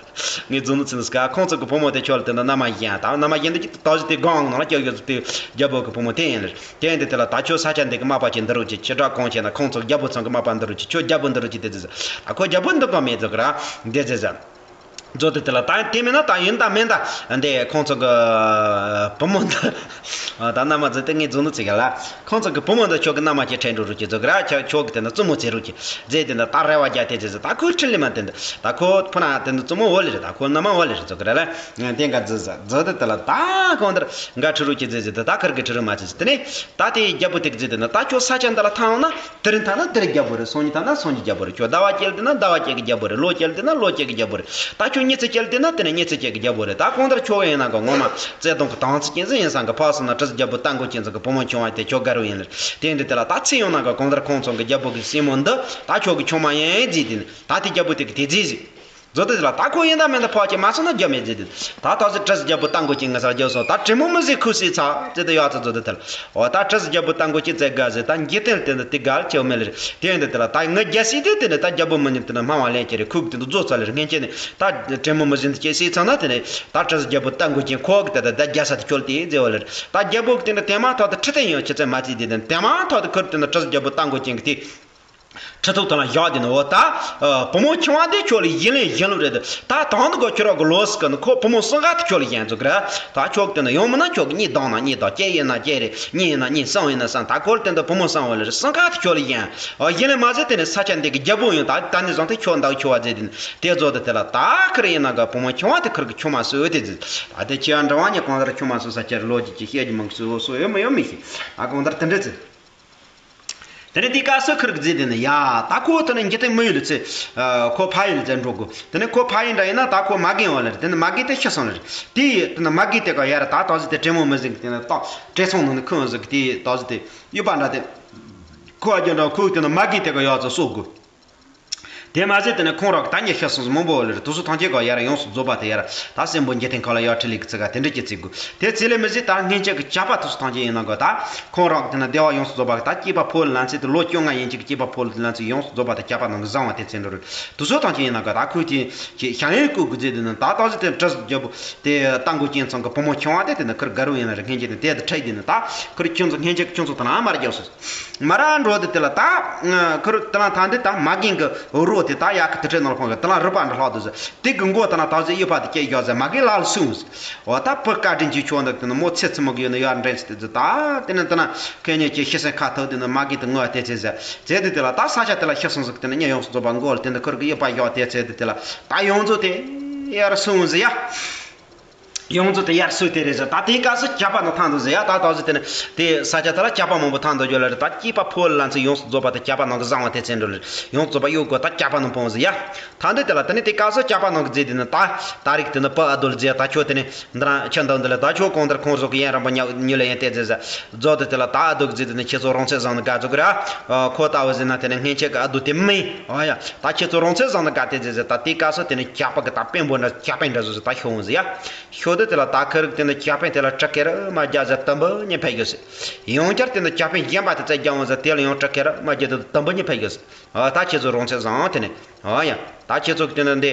ངས་རྫུན་ནི་ཚིན་སྐ་ཁོང་ཚོ་གི་བུ་མོ་དེ་ཁྱོད་ལ་དེ་འདི་མནའ་མ་ཡིན་ད་མནའ་མ་ཡིན་འདི་ཀྱི་ད་གཟོད་དེ་སྒང་ནང་ལ་སྐྱོ་ཡོད་ཚོ་དེ་རྒྱལ་པོ་གི་བུ་མོ་དེ་ཡིན་ལེ། དེ་ཡང་འདི་དེ་ལ་ད་ཁྱོད་ས་ཆ་འདི་གི་མ་པ་ཅན་འདི་རུ་ཆེ་ཁྱེད་ར་ཁོང་ཆེ་ན་ཁོང་ཚོ་རྒྱལ་པོ་ཚང་གི་མ་པ་འདི་རུ་ཆེ་ཁྱོད་རྒྱལ་པོ་འདི་རུ་ཆེ་དེ་རྫིས་ཟ་ད་ཁོ་རྒྱལ་པོ་འདི་ག་མེད་ཚོ་གི་ར་འདི་རྫིས་ཟ། མཛོ་དེ་དེ་ལ་ད་དེ་མིན་ན་ད་ཡིན་ད་མིན་ད་འདི་ཁོང་ཚོ་གི་བུ་མོ་འདི་ད་མནའ་མ་ཚོ་དེ་ངས་རྫུན་ནི་ཚིག་ག་ལ་ཁོང་ཚོ་གི་བུ་མོ་འདི་ཁྱོད་གི་མནའ་མ་ཁྱེད་ཁྲལ་འགྲོ་རུ་ཁྱེད་ཚོ་གི་ར་ཁྱོད་ཁྱོད་གི་དེ་ན་བཙུན་མོ་བྱེད་རུ་ཁྱེད་རྫས་དེ་ན་ད་རེ་བ་རྒྱ་དེ་རྫིས་ད་ཁོས་ཁྲིད་ལེ་མ་དེ་འདི་ད་ཁོ་ཕུ་ན་དེ་འདི་བཙུན་མོ་འོ་ལེ་རེད། ད་ཁོ་མནའ་མ་འོ་ལེ་རེད་ཚོ་གི་ར་ལ་དེ་འགའ་རྫིས་ཟ་མཛོ་དེ་དེ་ལ་ད་ཁོང་འདིར་འགའ་ཁྲིད་རུ་ཁྱེད་རྫིས་ཟ་དེ་ད་ཁར་གི་ཁྲིད་རུ་མ་ཚིག་ཟ་དེ་ནས་ད་དེ་རྒྱལ་པོ་དེ་གི་རྫིས་དེ་ན་ད་ཁྱོད་ས་ཆ་འདི་ལ་ཐང་ན། དེ་རིང་ཐ་ན་དེ་རིང་རྒྱལ་པོ་རེད། སང་ཉིན་ཐ་ན་སང་ཉིན་རྒྱལ་པོ་རེད། ཁྱོད་ཟླ་བ་སྐྱེལ་དེ་ན་ཟླ་བ་སྐྱེལ་གི་རྒྱལ་པོ་རེད། ལོ་སྐྱེལ་དེ་ན་ལོ་སྐྱེལ་གི་རྒྱལ་པོ་རེད། ད་ཁྱོད་མྱི་ཚེ་སྐྱེལ་དེ་ན་དེ་ནས་མྱི་ཚེ་སྐྱེལ་གི་རྒྱལ་པོ་རེད། ད་གང་ལྟར་ཁྱོད་ཡིན་ན་ག་ངོ་མ་བརྩེ་དུང་གི་དང་ཚིག་ཅན་ཟིག་ཡིན་སང་གི་ཕག་སོང་ན་བྲིས་རྒྱལ་པོ་རྟ་མགོ་ཅན་ཚང་གི་བུ་མོ་ཆུང་བ་དེ་ཁྱོད་དགའ་རུ་ཡིན་ལེ། དེ་འདི་དེ་ལ་ད་ཚེ་ཡོང་ན་ག་གང་ལྟར་ཁོང་ཚང་གི་རྒྱལ་པོ་གི་སྲས་མོ་འདི་ད་ཁྱོད་གི་ཆུང་མ་ཡིན་རྫིས་དེ་ནི་ད་དེ་རྒྱལ་པོ་དེ་གི་དེ་རྫིས་ཟིག་མཛོ་དེ་ལ་ད་ཁོ་ཡིན་ད་མིན་ད་ཕོག་ཅིག་མ་སོང་ན་རྒྱ་མེད་ཟེར་དུས་ད་ད་ཟེར་བྲིས་རྒྱལ་པོ་རྟ་མགོ་ཅན་ང་སར་རྒྱབ་སོང་ད་དྲེད་མོང་མི་བཟད་ཁུ་སིའི་ཚ་ཟེར་དུ་ཡག་ཚ་མཛོ་དེ་དེ་ལ་འོ་ད་བྲིས་རྒྱལ་པོ་རྟ་མགོ་ཅན་ཚེ་དགའ་ཟེར་ད་འཇིག་རྟེན་དེ་འདི་དེ་དགའ་ཆེ་བ་མེད་ལེ་རེད། དེ་འདི་དེ་ལ་ད་ང་རྒྱལ་སྲིད་དེ་དེ་ནི་ད་རྒྱལ་པོ་མི་ཉིད་དེ་ནི་མ་བ་ལེན་ཅེ་རེད། ཁུག་དེ་འདི་རྫོགས་ཚ་ལེ་རེད། སྔན་ཆད་ནི་ད་དྲེད་མོང་མི་བཟད་འདི་སྐྱེ་སྲིད་ཚ་ན་དེ་ནི་ད་བྲིས་རྒྱལ་པོ་རྟ་མགོ་ཅན་ཁོག་གི་དེ་ད་ད་རྒྱལ་ས་དེ་ཁྱོད་དེ་མཛེས་བ་ལེ་རེད། ད་རྒྱལ་པོ་གི་དེ་འདི་དེ་མ་ཐག་ཏུ་ཁྲི་སྟན་ཡོང་ཆེ་ཚད་མ་བརྩིས་དེ་དེ་ནི་དེ་མ་ཐག་ཏུ་ཁུར་དེ་ནི་བྲིས་རྒྱལ་པོ་རྟ་མགོ་ཅན་གི་དེ། ཁྲི་ཐོག་དེ་ལ་བཞག་དེ་ནི་འོ་ད། བུ་མོ་ཆུང་བ་དེ་ཁྱོད་ལ་ཡིན་ལེ་ཡིན་ལུགས་རེད། ད་དང་དུ་གོ་ཁྱོད་ར་གི་ལོ་སི་ཀ་ནི་ཁོ་བུ་མོ་སང་ག་དེ་ཁྱོད་ལ་ཡིན་ཚུགས་ར། ད་ཁྱོད་དེ་ནི་ཡོང་མིན་ན་ཁྱོད་ཀྱི་གཉིད་ལྡང་ན་གཉིད་ལྡང་སྐྱེ་ཡིན་ན་སྐྱེ་རེད། གཉིད་ཡིན་ན་གཉིད་སང་ཡིན་ན་སང་ད་ཁོ་ལ་དེ་འདི་བུ་མོ་སང་བ་ལ་རེད། སང་ག་དེ་ཁྱོད་ལ་ཡིན། ཨ་ཡིན་ལེ་མ་ཟེར་དེ་ནི་ས་ཆ་འདི་གི་རྒྱལ་པོ་ཡིན། ད་ད་ནི་བཟང་དེ་ཁྱོད་འདག་ཁྱོད་བ་ཟེར་དེ་ནི་དེ་ཚོ་དེ་དེ་ལ་ད་ཁིར་ཡིན་ན་ག་བུ་མོ་ཆུང་བ་དེ་ཁིར་གི་ཆུང་མ་སུ་དེ་ཟེར། ད་དེ་ཁྱེད་འདྲ་བ་ཉེ་གང་ལྟར་ཆུང་མ་སུ་ས་ཆ་ལོ་རྒྱུས་ཀྱི་བཤད་རྒྱུ་མང་སུ་སུ་ཡོད་མི་ཡོད་མི་ཤེས། ཨ་གང་ལྟར་དེ་འདྲ་ཟེར། དེ་ནས་དེའི་སྐབས་སུ་ཁིར་གི་རྫི་དེ་ནི་ཡ། ད་ཁོ་དེ་ནི་འཇིག་རྟེན་མི་ཡུལ་ལ་ཚེ། ཁོ་ཕ་ཡུལ་ལ་ཚེ་འགྲོ་དགོས། དེ་ནི་ཁོ་ཕ་ཡུལ་འདྲ་ཡིན་ན་ད་ཁོ་མ་རྒན་བ་ལ་རེད། དེ་ནི་མ་རྒན་དེ་ཤི་སོང་ལ་རེད། དེ་ཡི་དེ་ནི་མ་རྒན་དེ་ག་ཡ་ར་ད་ད་གཟོད་དེ་དྲེད་མོང་མི་བཟད་གི་དེ་ནི་ད་བྲེལ་ཚོང་ནང་ནས་ཁོང་བཟོད་གི་དེ་ད་གཟོད་དེ་གཡུག་པ་འདྲ་དེ། ཁོ་ཨ་ཅོ་འདྲ་ཁོ་དེ་ནི་མ་རྒན་དེ་ག་ཡ་ཚོ་གསོ་དགོས། དེ་མ་ཟད་དེ་ནི་ཁོང་རང་གི་ད་ཉེ་ཤི་སོང་མང་པོ་ལ་རེད། དུ་སུ་ཐང་ཆེ་ག་ཡ་ར་ཡོངས་སུ་རྫོགས་པ་དེ་ཡ་ར་ད་སྲིན་པོ་འཇིག་རྟེན་ཁ་ལ་ཡ་ཁྲི་ལི་གི་ཚེ་ག་དེ་འདྲ་ཅིག་བརྩི་དགོས། དེ་ཚེ་ལས་མི་ཟད་ད་སྔན་ཆད་ཀྱི་ཇག་པ་དུ་སུ་ཐང་ཆེ་ཡིན་ན་གོ་ད་ཁོང་རང་གི་དེ་ན་བདེ་བ་ཡོངས་སུ་རྫོགས་པ་གི་ད་སྐྱེས་པ་ཕོ་ལ་ལན་ཚེ་དེ་ལོ་བཅོ་ལྔ་ཡན་ཆད་ཀྱི་སྐྱེས་པ་ཕོ་ལ་ལན་ཚེ་ཡོངས་སུ་རྫོགས་པ་དེ་ཇག་པ་ནང་གི་བཟང་བ་དེ་ཚེ་འགྲོ་རེད། དུ་སུ་ཐང་ཆེ་ཡིན་ན་གོ་ད་ཁོས་དེ་ཞང་ཡོན་སྐུ་གི་རྫས་དེ་ན་ད་ད་གཟོད་དེ་བྲིས་རྒྱལ་པོ་དེ་རྟ་མགོ་ཅན་ཚང་གི་བུ་མོ་ཆུང་བ་དེ་དེ་ན་ཁིར་དགའ་རུ་ཡིན་ན་རེད། སྔན་ཆད་དེ་དེ་དེ་ཁྲིད་དེ་ན་ད་ཁིར་ཁྱོད་ཚོ་སྔན་ཆད་ཀྱི་ཁྱོད་ཚོ་དེ་ན་མར་རྒྱབ་སོང་། མ་ར་འགྲོ་དེ་དེ་ལ་ད། ཁུར་དེ་ལ་ཐང་དེ་ད་མ་རྒན་གི་རོ་དེ་ད་ཡག་གི་དེ་ཁྲིད་ནང་ལ་ཕོངས་གི་དེ་ལ་རུ་པ་འདྲ་ལྷག་དུ་ཟེར། དེ་གི་མགོ་དེ་ལ་ད་ཟེར་གཡུག་པ་དེ་སྐྱེ་རྒྱག་ཟེར། མ་རྒན་ལ་ལ་སུ་ཟེར། འོ་ད་བུ་བཀའ་དྲིན་གྱི་ཆོག་འདུག་དེ་ནི་མོ་ཚེ་ཚི་མོ་གི་ཡོད་ན་ཡར་འདྲེན་ཟེར་དེ་ཟེར། ད་དེ་ནི་དེ་ན་ཁེ་ཉེ་ཀྱི་ཤི་སེང་ཁ་ཐུག་དེ་ནི་མ་རྒན་དེ་ངོ་དེ་ཚེ་ཟེར། ཟེར་དེ་དེ་ལ་ད་ས་ཆ་དེ་ལ་ཤི་སོང་ཟིག་དེ་ནི་ཉེ་ཡོངས་སུ་རྫོགས་པ་མགོ་ལ་དེ་ནི་ཁུར་གི་གཡུག་པ་གཡོག་དེ་ཚེ་དེ་དེ་ལ་ད་ཡོངས་རྫོགས་དེ་ཡར་སུ་ཟེར་ཡ། ཡོངས་རྫོགས་དེ་ཡར་སོས་དེ་རེད་ཟེར། ད་དེའི་སྐབས་སུ་ཇག་པ་ནི་ཐང་དུ་ཟེར་ཡ། ད་ད་གཟོད་དེ་ནི་དེ་ས་ཆ་དེ་ལ་ཇག་པ་མང་པོ་ཐང་དུ་ཡོད་ལ་རེད། ད་སྐྱེས་པ་ཕོ་ལ་ཚེ་ཡོངས་སུ་རྫོགས་པ་དེ་ཇག་པ་ནང་གི་བཟང་བ་དེ་ཚེ་འགྲོ་ལ་རེད། ཡོངས་རྫོགས་པ་གཡུག་དགོས་ད་ཇག་པ་ནང་ཕོངས་ཟེར་ཡ། ད་འདི་དེ་ལ་དེ་ནི་དེའི་སྐབས་སུ་ཇག་པ་ནང་གི་རྫས་དེ་ནི་ད་ད་རིག་དེ་ནི་བུ་ཨ་རྡོ་ལ་ཟེར་ཡ། ད་ཁྱོད་དེ་ནི་འདི་རང་ཁྱོད་འདི་འདི་ལ་ད་ཁྱོད་གང་ལྟར་ཁོང་ཚོ་གི་ཡན་རང་པོ་ཉ་ཉུལ་ལ་ཡན་དེ་ཟེར་ཟེར། རྫོགས་དེ་དེ་ལ་ད་ཨ་རྡོ་གི་རྫས་དེ་ནི་ཁྱེད་ཚོ་རང་ཚེ་བཟང་ནི་དགའ་ཚོ་གི་ར། ཁོ་ལྟ་བུ་ཟེར་ན་དེ་ནི་སྔན་ཆད་གི་ཨ་རྡོ་དེ་མིན། ཨ་ཡ། ད་ཁྱེད་ཚོ་རང་ཚེ་བཟང་ནི་དགའ་དེ་ཟེར་ཟེར། ད་དེའི་སྐབས་སུ་དེ་ནི་ཇག་པ་གི་ད་དཔོན་པོ་འདྲ་ཇག་དཔོན་འདྲ་བཟོ་ཟེར་ད་ཤོག་འོང་ཟེར་ཡ། ཤོག་དེ་དེ་ལ་ད་ཁེར་དེ་ནི་ཇག་དཔོན་དེ་ལ་གྲི་ཁེར་མ་རྒྱག་ཟེར། དུམ་བུ་གཉིས་ཕེབས་ཡོད་ཟེར། ཡང་བསྐྱར་དེ་ནི་ཇག་དཔོན་གཞན་པ་དེ་ཚེ་རྒྱག་འོང་ཟེར། དེ་ལ་ཡང་གྲི་ཁེར་མ་རྒྱག་དེ་དུམ་བུ་གཉིས་ཕེབས་ཡོད་ཟེར། ཨ་ད་ཁྱེད་ཚོ་རང་ཚེ་བཟང་དེ་ནི། ཨ་ཡ། ད་ཁྱེད་ཚོ་གི་དེ་ནི་འདི་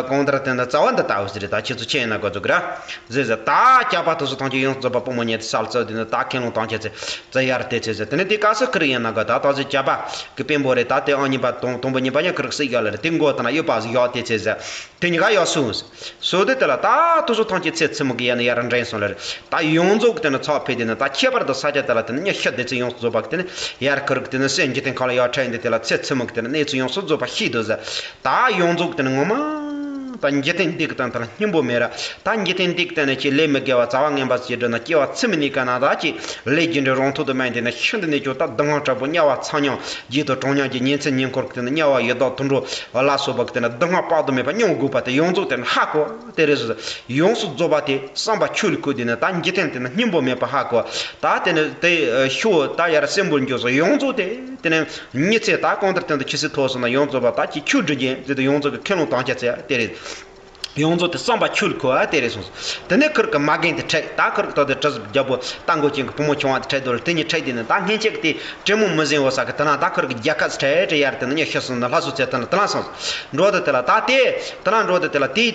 གང་ལྟར་དེ་ནི་རྩ་བ་འདི་ལྟ་བུ་ཟེར་རེད། ད་ཁྱེད་ཚོ་ཁྱེད་ཡིན་ན་གོ་ཚོ་གི་ར་ཟེར་ཟེར། ད་སྐྱབས་པ་དེ་ཚོ་ཐམས་ཅད་ཡོངས་སུ་རྫོགས་པ་པུས་མོ་ཉལ་ཏེ་ས་ལ་བཙུགས། དེ་ནི་ད་ཁས་བླངས་དམ་བཅའ་བཙུགས། དེ་ནི་དེ་ཡར་དེ་ཚེ་ཟེར། དེ་ནི་དེ་སྐབས་སུ་ཁུར་ཡིན་ན་གོ་ད་ད་ཚེ་སྐྱབས་པ་གི་དཔོན་པོ་རེད། ད་དེ་ཨང་གཉིས་པ་དང་དང་པོ་གཉིས་པ་ཡང་ཁུར་གི་སྲིད་བཞག་ལ་རེད། དེ་མགོ་དང་ན་གཡོག་པ་ཟིག་བཞག་དེ་ཚེ་ཟེར། དེ་གཉིས་ཀ་ཡར་སོང་ཟེར། སོ་དེ་དེ་ལ་ད་དེ་ཚོ་ཐམས་ཅད་ཚེ་ཚི་མུག་གི་ཡར་འདྲེན་སོང་ལ་རེད། ད་ཡོངས་རྫོགས་གི་དེ་ནི་ཚགས་ཕེ་དེ་ནི་ད་ཁྱད་པར་དུ་ས་ཆ་དེ་ལ་དེ་ནི་ཉི་ཤུ་དེ་ཚེ་ཡོངས་སུ་རྫོགས་པ་གི་དེ་ནི་ཡར་ཁུར་གི་དེ་ནི་སེམས་འཇིག་རྟེན་ཁམས་ལ་ཡར་ཁྲིད་འདི་དེ་ལ་ཚེ་ཚི་མུག་གི་དེ་ནི་གནས་ཚུལ་ཡོངས་སུ་རྫོགས་པ་ཤེས་འདུག་ཟེར། ད་ཡོངས་རྫོགས་དེ་ནི་ངོ་མ་ད་འཇིག་རྟེན་འདི་གི་དང་དེ་ལ་སྙིང་པོ་མེད་ར། ད་འཇིག་རྟེན་འདི་གི་སྟེང་ནས་ཀྱི་ལས་མི་དགེ་བ་རྩ་བ་ངན་པ་ཞིག་བསྒྲུབས་ན་སྐྱེ་བ་ཚེ་མི་གནས་ག་ན་ད་ཀྱི་ལས་རྒྱུ་འབྲས་རང་ཐོག་ཏུ་མེད། འདི་ནི་ཤིན་ཏུ་ནས་ཀྱང་ད་སྡུག་བསྔལ་དྲག་པོ་དམྱལ་བ་ཚ་མྱང་བརྒྱད་དང་གྲང་དམྱལ་གྱི་ཉིན་མཚན་ཉིན་འཁོར་གྱི་དེ་ནི་དམྱལ་བ་ཡི་དྭགས་དུད་འགྲོ་ལ་སོགས་པ་གི་དེ་ནི་སྡུག་བསྔལ་དཔག་ཏུ་མེད་པ་མྱོང་དགོས་པ་དེ་ཡོངས་རྫོགས་དེ་ནི་ཧ་གོ་དེ་རེད་ཟེར། ཡོངས་སུ་རྫོགས་པ་དེ་བསམ་པ་ཆོས་ལ་བཀོད་དེ་ནི་ད་འཇིག་རྟེན་དེ་ནི་སྙིང་པོ་མེད་པ་ཧ་གོ། ད་དེ་ནི་དེ་ཤོ་ད་ཡར་སེམས་པོར་འཇོག་སོང་། ཡོངས་རྫོགས་དེ་དེ་ནི་ཉི་ཚེ་ད་གང་ལྟར་དོན་དུ་ཆུད་ཟོས་ཐོབ་སོང་ན་ཡོངས་རྫོགས་པ་ད་ཀྱི་ཆོས་སྒྲུབ་རྒྱུ་ཡིན་ཟེར་དུ་ཡོངས་རྫོགས་ཀྱི་ཁས་བླངས་དམ་བཅའ་བཙུགས་དེ་རེད། ཡོངས་རྫོགས་དེ་བསམ་པ་ཆོས་ལ་འཁོད་པ་དེ་རེད་གསུངས། དེ་ནས་ཁུར་གི་མ་རྒན་དེ་ཁྲིད། ད་ཁུར་གི་ད་དེ་གྲི་གཟུགས་རྒྱལ་པོ་རྟ་མགོ་ཅན་གྱི་བུ་མོ་ཆུང་བ་དེ་ཁྲིད་དོ་རེད། དེ་གཉིས་ཁྲིད་དེ་ནི་ད་སྔན་ཆད་ཀྱི་དེ་དྲིན་མོ་མི་ཟིན་བོ་ས་གི་དེ་ན་ད་ཁུར་གི་རྒྱལ་ཁབ་ཁྲིད་དེ་ཡར་དེ་ནི་ཉི་ཤུ་སོང་ན་ལྷ་སོ་ཚེ་དེ་ན་དེ་ན་སོང་འགྲོ་དེ་དེ་ལ་ད་དེ་དེ་ན་འགྲོ་དེ་དེ་ལ་དེ་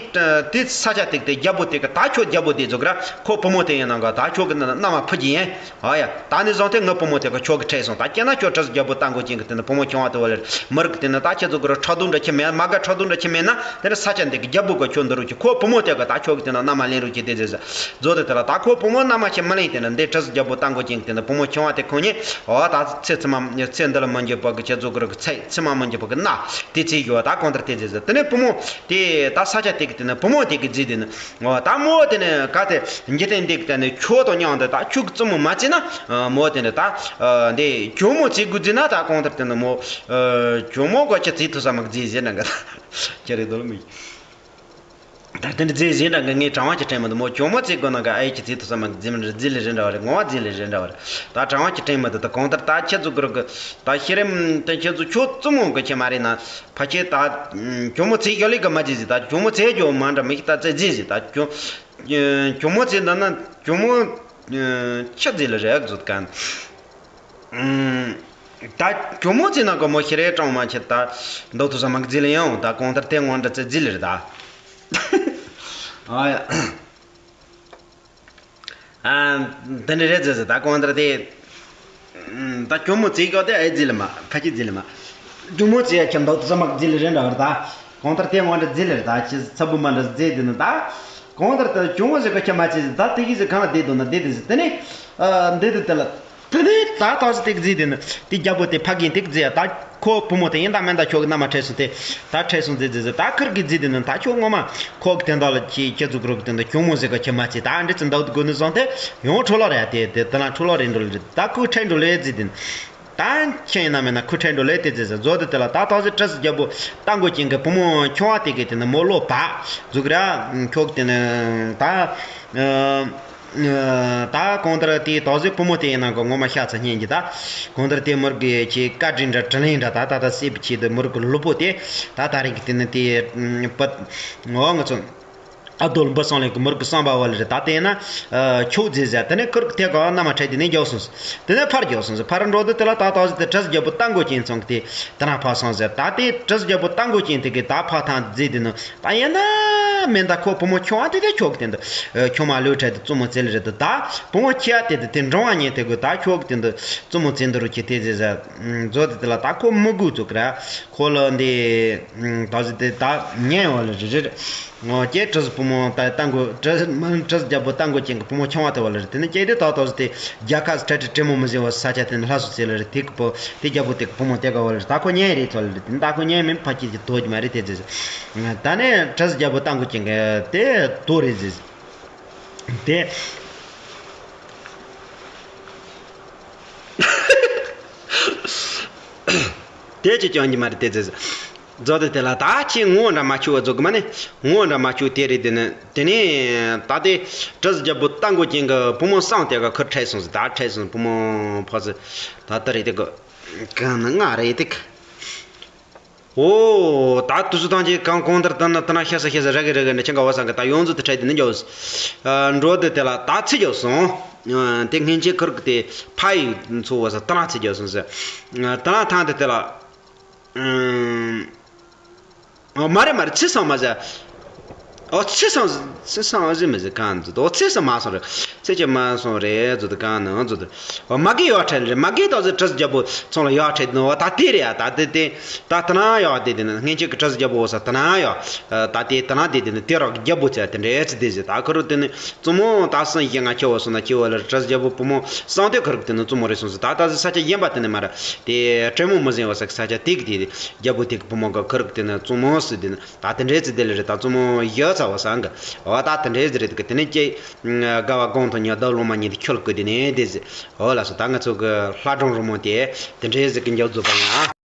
དེ་ས་ཆ་དེ་གི་དེ་རྒྱལ་པོ་དེ་གི་ད་ཁྱོད་རྒྱལ་པོ་དེ་ཟུག་གི་ར་ཁོ་བུ་མོ་དེ་ཡིན་ན་ག་ད་ཁྱོད་གི་ན་མནའ་མ་ཕུལ་གྱི་ཡིན། ཨ་ཡ། ད་ནི་བཟང་ཐལ་ངའི་བུ་མོ་དེ་ག་ཁྱོད་ཀྱི་ཁྲིད་སོང་། ད་སྐྱེ་ན་ཁྱོད་གྲི་གཟུགས་རྒྱལ་པོ་རྟ་མགོ་ཅན་གྱི་དེ་ནི་བུ་མོ་ཆུང་བ་དེ་བ་ལེར་མི་རིགས་དེ་ནི་ད་ཁྱེད་ཚོ་གི་ར་ཁྲག་རྡུང་འདྲ་ཁྱེད་མེད་མ་ག་ཁྲག་རྡུང་འདྲ་ཁྱེད་མེད་ན་དེ་ནི་ས་ཆ་འདི་གི་རྒྱལ་པོ་ག་ཁྱོད་འདི་རུ་ཁྱེད་ཁོ་བུ་མོ་དེ་ག་ད་ཁྱོད་ཀྱི་དེ་ནི་མནའ་མ་ལེན་རུ་ཁྱེད་དེ་ཟེར་ཟེར་མཛོ་དེ་དེ་ལ་ད་ཁོ་བུ་མོ་མནའ་མ་ཁྱེད་མི་ལེན་དེ་ནི་འདི་གྲི་གཟུགས་རྒྱལ་པོ་རྟ་མགོ་ཅན་གྱི་དེ་ནི་བུ་མོ་ཆུང་བ་དེ་ཁོ་ཉིད་ཨོ་ད་ཚེ་ཚེ་མ་ཚེ་འདི་ལ་མི་འགྱུར་བ་གི་ཁྱེད་ཚོ་གི་ར་གི་ཚེ་ཚེ་མ་མི་འགྱུར་བ་གི་མནའ་དེ་ཚེ་ཡོད་ད་གང་ལྟར་དེ་ཟེར་ཟེར་དེ་ནི་བུ་མོ་དེ་ད་ས་ཆ་དེ་གི་དེ་ནི་བུ་མོ་དེ་གི་རྫི་དེ་ནི། འོ་ད་མོ་དེ་ནི་ག་དེ་འཇིག་རྟེན་འདི་གི་ནི་ཆོས་དང་མཉམ་དུ་ད་ཆོས་ཀྱི་བཙུན་མོ་མ་བརྩིས་ན་མོ་དེ་ནི་ད་འདི་གྱོག་མོ་བརྩི་དགོས་བརྩིས་ན་ད་གང་ལྟར་དེ་ནི་མོ་གྱོག་མོ་གོ་ཁྱེད་བརྩི་ཐུབ་ས་མ་བརྩིས་ཟེར་ན་ག་ད་ཁྱེད་རེ་དོ་ལ་མི་ད་དེ་འདྲ་བརྩིས་ཟེར་ན་ག་ངས་དྲང་བ་ཅིག་དྲན་མི་འདུག་མོ་གྱོག་མོ་བརྩི་དགོས་ན་ག་ཨེ་ཁྱེད་བརྩི་ཐུབ་ས་མ་བརྩིས་མི་འདུག་རྫི་ལས་རེད་འདྲ་བ་རེད། ངོ་བ་རྫི་ལས་རེད་འདྲ་བ་རེད། ད་དྲང་བ་ཅིག་དྲན་མི་འདུག་ད་གང་ལྟར་ད་ཁྱེད་ཚོ་གི་རུ་གི་ད་ཤེས་རིམ་དེ་ཁྱེད་ཚོ་ཆོས་བཙུན་མོ་གི་ཁྱེད་མ་རེད་ན། ཕ་ཁྱེད་ད་གྱོག་མོ་བརྩི་ཡོད་ལེ་གི་མ་བརྩིས་ཟིག་ད་གྱོག་མོ་བརྩི་རྒྱུ་མ་འདྲ་མི་ཤི་ད་བརྩི་བརྩིས་ཟིག་ད་གྱོག་གྱོག་མོ་བརྩི་འདི་ན་གྱོག་མོ་ཆི་བརྩི་ལེ་རེད་བཟོད་གན། ད་གྱོག་མོ་བརྩི་ན་གོ་མོ་ཤི་རེ་གྲོང་མ་ཁྱེད་ད་འདུག་ཐུབ་ས་མ་བརྩི་ལེ་ཡང་ད་གང་ལྟར་དེ་ངོ་འདྲ་བརྩི་བརྩིས་ལེ་རེད་ད། ཨ་ཡ། ཨ། འདི་འདྲ་རེད་ཟེར་ཟེར་ད་གང་ལྟར་དེ། ད་གྱོག་མོ་བརྩི་ཡོད་དེ་ཨེ་བརྩི་ལེ་མ་ཕ་ཁྱེད་བརྩི་ལེ་མ། གྱོག་མོ་བརྩི་ཡ་ཁྱེད་འདུག་ཐུབ་ས་མ་བརྩི་ལེ་རེད་འདྲ་བར་ད། གང་ལྟར་དེ་ངོ་འདྲ་བརྩི་ལེ་རེད་ད་ཁྱེད་ཚ་བུ་མ་འདྲ་བརྩི་དེ་ནི་ད། གང་ལྟར་ད་གྱོག་མོ་ཟེར་ག་ཁྱེད་མ་བརྩིས་ཟེར་ད་དེ་གི་ཟེར་གང་ལ་བསྡད་འདུག་ན་བསྡད་དེ་ཟེར་དེ་ནི། ཨ། འདི་དེ་དེ་ལ། དེ་ནས་ད་ཐག་ཟིག་ཏིག་བརྫིས་དེ་ནི་དེ་རྒྱལ་པོ་དེ་ཕ་རྒན་ཏིག་བརྫིས་ཡ་ད་ཁོ་བུ་མོ་དེ་ཡིན་ད་མིན་ད་ཁྱོད་ཀྱི་མནའ་མ་ཁྲིད་སོང་དེ་ད་ཁྲིད་སོང་བརྫིས་བརྫིས་ཟེར་ད་ཁུར་གི་བརྫིས་དེ་ནི་ད་ཁྱོད་ངོ་མ་ཁོ་གི་དེ་འདྲ་ལ་ཁྱི་ཁྱི་ཚོ་གི་རོགས་གི་དེ་འདྲ་གྱོག་མོ་ཟེར་ག་ཁྱི་མ་ཚེ་ད་འདྲི་ཚེ་འདག་དགོས་ནི་བཟང་དེ་ཡང་འཕྲོ་ལ་རེད་དེ་དེ་དེ་ན་འཕྲོ་ལ་རེད་འགྲོ་ལེ་རེད་ད་ཁོས་ཁྲིད་འགྲོ་ལེ་བརྫིས་དེ་ནི་ད་ཁྱི་ཡིན་ན་མིན་ན་ཁོས་ཁྲིད་འགྲོ་ལེ་དེ་བརྫིས་ཟེར་བཟོ་དེ་དེ་ལ་ད་ཐག་ཟེར་ཁྲི་ཟེར་རྒྱལ་པོ་རྟ་མགོ་ཅན་གི་བུ་མོ་ཆུང་བ་དེ་གི་དེ་ནི་མོ་བློ་བག་ཟུག་ར་ཁྱོད་གི་དེ་ནི་ད། ད་གང་ལྟར་དེའི་དོགས་ཟེར་བུ་མོ་དེ་ཡིན་ན་གི་ངོ་མ་ཤ་ཚ་སྙན་གྱི་ད། གང་ལྟར་དེ་མོར་གི་ཆེ་བཀའ་དྲིན་འདྲ་དྲིན་ལན་འདྲ་ད་ད་ད་སྲིད་པའི་ཆེད་དུ་མོར་གི་ལུས་པོ་དེ་ད་ད་རིང་གི་དེ་ནི་དེ་པད་ངོ་ང་ཚོ་ཨ་རྡོ་ལུམ་པ་སང་ལེ་གི་མོར་གི་བསམ་པ་བ་ལ་རེད་ད་དེ་ན་ཆོག་ཟེར་ཟེར་དེ་ནས་ཁུར་གི་དེ་ག་མནའ་མ་ཁྲིད་དེ་ནས་རྒྱོགས་སོང་ཟེར་དེ་ནས་ཕར་རྒྱོགས་སོང་ཟེར་ཕར་འགྲོ་དུས་དེ་ལ་ད་དོགས་ཟེར་དེ་ཁྲི་ཟེར་རྒྱལ་པོ་རྟ་མགོ་ཅན་ཚང་གི་དེ་དེ་ན་ཕར་སོང་ཟེར་ད་དེ་ཁྲི་ཟེར་རྒྱལ་པོ་རྟ་མགོ་ཅན་དེ་གི་ད་ཕར་ཐང་བརྫིས་དེ་ནི། ད་ཡིན་ན་མིན་ད་ཁོ་བུ་མོ་ཆུང་བ་དེ་དེ་ཁྱོད་ཀྱི་དེ་འདུག་ཁྱོད་མ་ལོས་འཕྲད་དེ་བཙུན་མོ་བཙལ་རེད་དུ་ད་བུ་མོ་ཁྱེད་དེ་དེ་དེ་འབྲང་བ་ཉན་དེ་དགོས་ད་ཁྱོད་ཀྱི་དེ་འདུག་བཙུན་མོ་བཙལ་འདི་རུ་ཁྱེད་དེ་ཟེར་ཟེར་མཛོ་དེ་དེ་ལ་ད་ཁོ་མི་དགོས་ཚུགས་ར་ཁོ་ལ་འདི་ད་ཟེར་དེ་ད་ཉན་བ་ལ་རེ་རེ་ངོ་ཀྱེ་ཁྲི་བུ་མོ་ད་རྟ་མགོ་ཁྲི་མ་ཁྲི་རྒྱལ་པོ་རྟ་མགོ་ཅན་གྱི་བུ་མོ་ཆུང་བ་དེ་བ་ལ་རེ་དེ་ནི་ཀྱེ་དེ་ད་ད་ཟེར་དེ་རྒྱལ་ཁབ་ཁྲི་ཁྲི་དྲེད་མོ་མི་ཟེར་བ་ས་ཆ་དེ་ནི་ལྷ་སུ་ཟེར་ལ་རེ་དེ་གི་བུ་དེ་རྒྱལ་པོ་དེ་གི་བུ་མོ་དེ་ག་བ་ལ་རེ་ད་ཁོ་ཉན་རེད་ཚོ་ལ་རེ་དེ་ནི་ད་ཁོ་ཉན་མིན་ཕ་ཁྱེད་ཀྱི་དོ་རྒྱུ་མ་རེད་དེ་ཟེར། ད་ནི་ཁྲི་རྒྱལ་པོ་རྟ་མགོ་ཅན་གྱི་དེ་དོ་རེད་ཟེར། དེ་དེ་ཅི་ཀྱང་གྱི་མ་རེད་དེ་ཟེར། མཛོ་དེ་དེ་ལ་ད་ཁྱེད་ངོ་འདྲ་མ་ཆུ་བ་རྫོགས་གི་མ་ནི་ངོ་འདྲ་མ་ཆུ་དེ་རེད་དེ་ནི་དེ་ནི་ད་དེ་ཁྲི་རྒྱལ་པོ་རྟ་མགོ་ཅན་གྱི་བུ་མོ་སང་དེ་ག་ཁུར་ཁྲིད་སོང་ཟེར་ད་ཁྲིད་སོང་བུ་མོ་ཕོ་ཟེར་ད་ལྟ་རེད་དེ་ག་གང་ནི་ང་རེད་དེ་ག། ཨོ། ད་དུ་སུ་ཐང་ཅིག་གང་གང་ལྟར་ལྟ་ན་ལྟ་ན་ཤ་ས་ཤ་ས་ར་གི་ར་གི་འདྲ་ཆེན་ག་བ་སང་གི་ད་ཡོངས་རྫོགས་དེ་ཁྲིད་དེ་ནི་འཇོག་འགྲོ་དེ་དེ་ལ་ད་ཚིག་འཇོག་སོང་། དེ་སྔན་ཆད་ཁུར་གི་དེ་ཕ་ཡི་འཚོ་བ་ས་ལྟ་ན་ཚིག་འཇོག་སོང་ཟེར། ལྟ་ན་ཐང་དེ་དེ་ལ། ཨོ་མ་རེད་མ་རེད། ཚེ་སང་མ་ཟེར། ཨོ་ཚེ་སང་ཚེ་སང་ཨ་ཟེར་མི་ཟེར་གང་འཛུད། ཨོ་ཚེ་སང་མ་སོང་རེད། ཚེ་ཆེ་མ་སོང་རེད་འཛུད་གང་ནང་འཛུད། ཨོ་མ་གི་ཡོད་ཁྲལ་རེད། མ་གི་ད་ཟེར་གྲི་རྒྱལ་པོ་ཚང་ལ་ཡོད་ཁྲལ་ནོ། ད་དེ་རེད་ཡ། ད་དེ་དེ་ད་དེ་ན་ཡོད་དེ་དེ་ནི་སྔན་ཆད་ཀྱི་གྲི་རྒྱལ་པོ་ས་དེ་ན་ཡོད། ད་དེ་དེ་ན་དེ་དེ་ནི་དེ་རག་རྒྱལ་པོ་ཚེ་དེ་འདྲས་ཚེ་དེ་ཟེར། ད་ཁ་རུ་དེ་ནི་བཙུན་མོ་ད་སང་ཡི་ང་ཁྱེད་བ་སོང་ན་ཁྱེད་བ་ལ་གྲི་རྒྱལ་པོ་བུ་མོ་སང་དེ་ཁ་རུ་དེ་ནི་བཙུན་མོ་རེད་སོང་ཟེར། ད་ད་ཟེར་ས་ཆ་གཞན་པ་དེ་ནི་མ་རེད། དེ་དྲེད་མོང་མི་ཟིན་བ་ས་ས་ཆ་དེ་གི་དེ་རྒྱལ་པོ་དེ་གི་བུ་མོ་ག་ཁ་རུ་དེ་ནི་བཙུན་མོ་ཟེར་དེ་ནི། ད་དེ་འདྲའི་ཚེ་དེ་ལ་རེད། ད་བཙུན་མོ་ཡོད་ཚ་བ་སང་གི། འོ་ད་དེ་འདྲའི་ཚེ་རེད་གི། དེ་ནས་ཀྱེ། དགའ་བ་གང་དང་ཉེ་བརྡ་ལོ་མ་ཉིད་དེ་ཁྱོད་ལ་བཀོད་དེ་ནས་དེ་ཟེར། འོ་ལ་སོ་ད་ང་ཚོ་གི་ལྷ་སྒྲུང་རི་མོ་དེ་དེ་འདྲའི་ཟེར་གི་འཇོག་རྫོགས་པ་ཡིན་ཨ།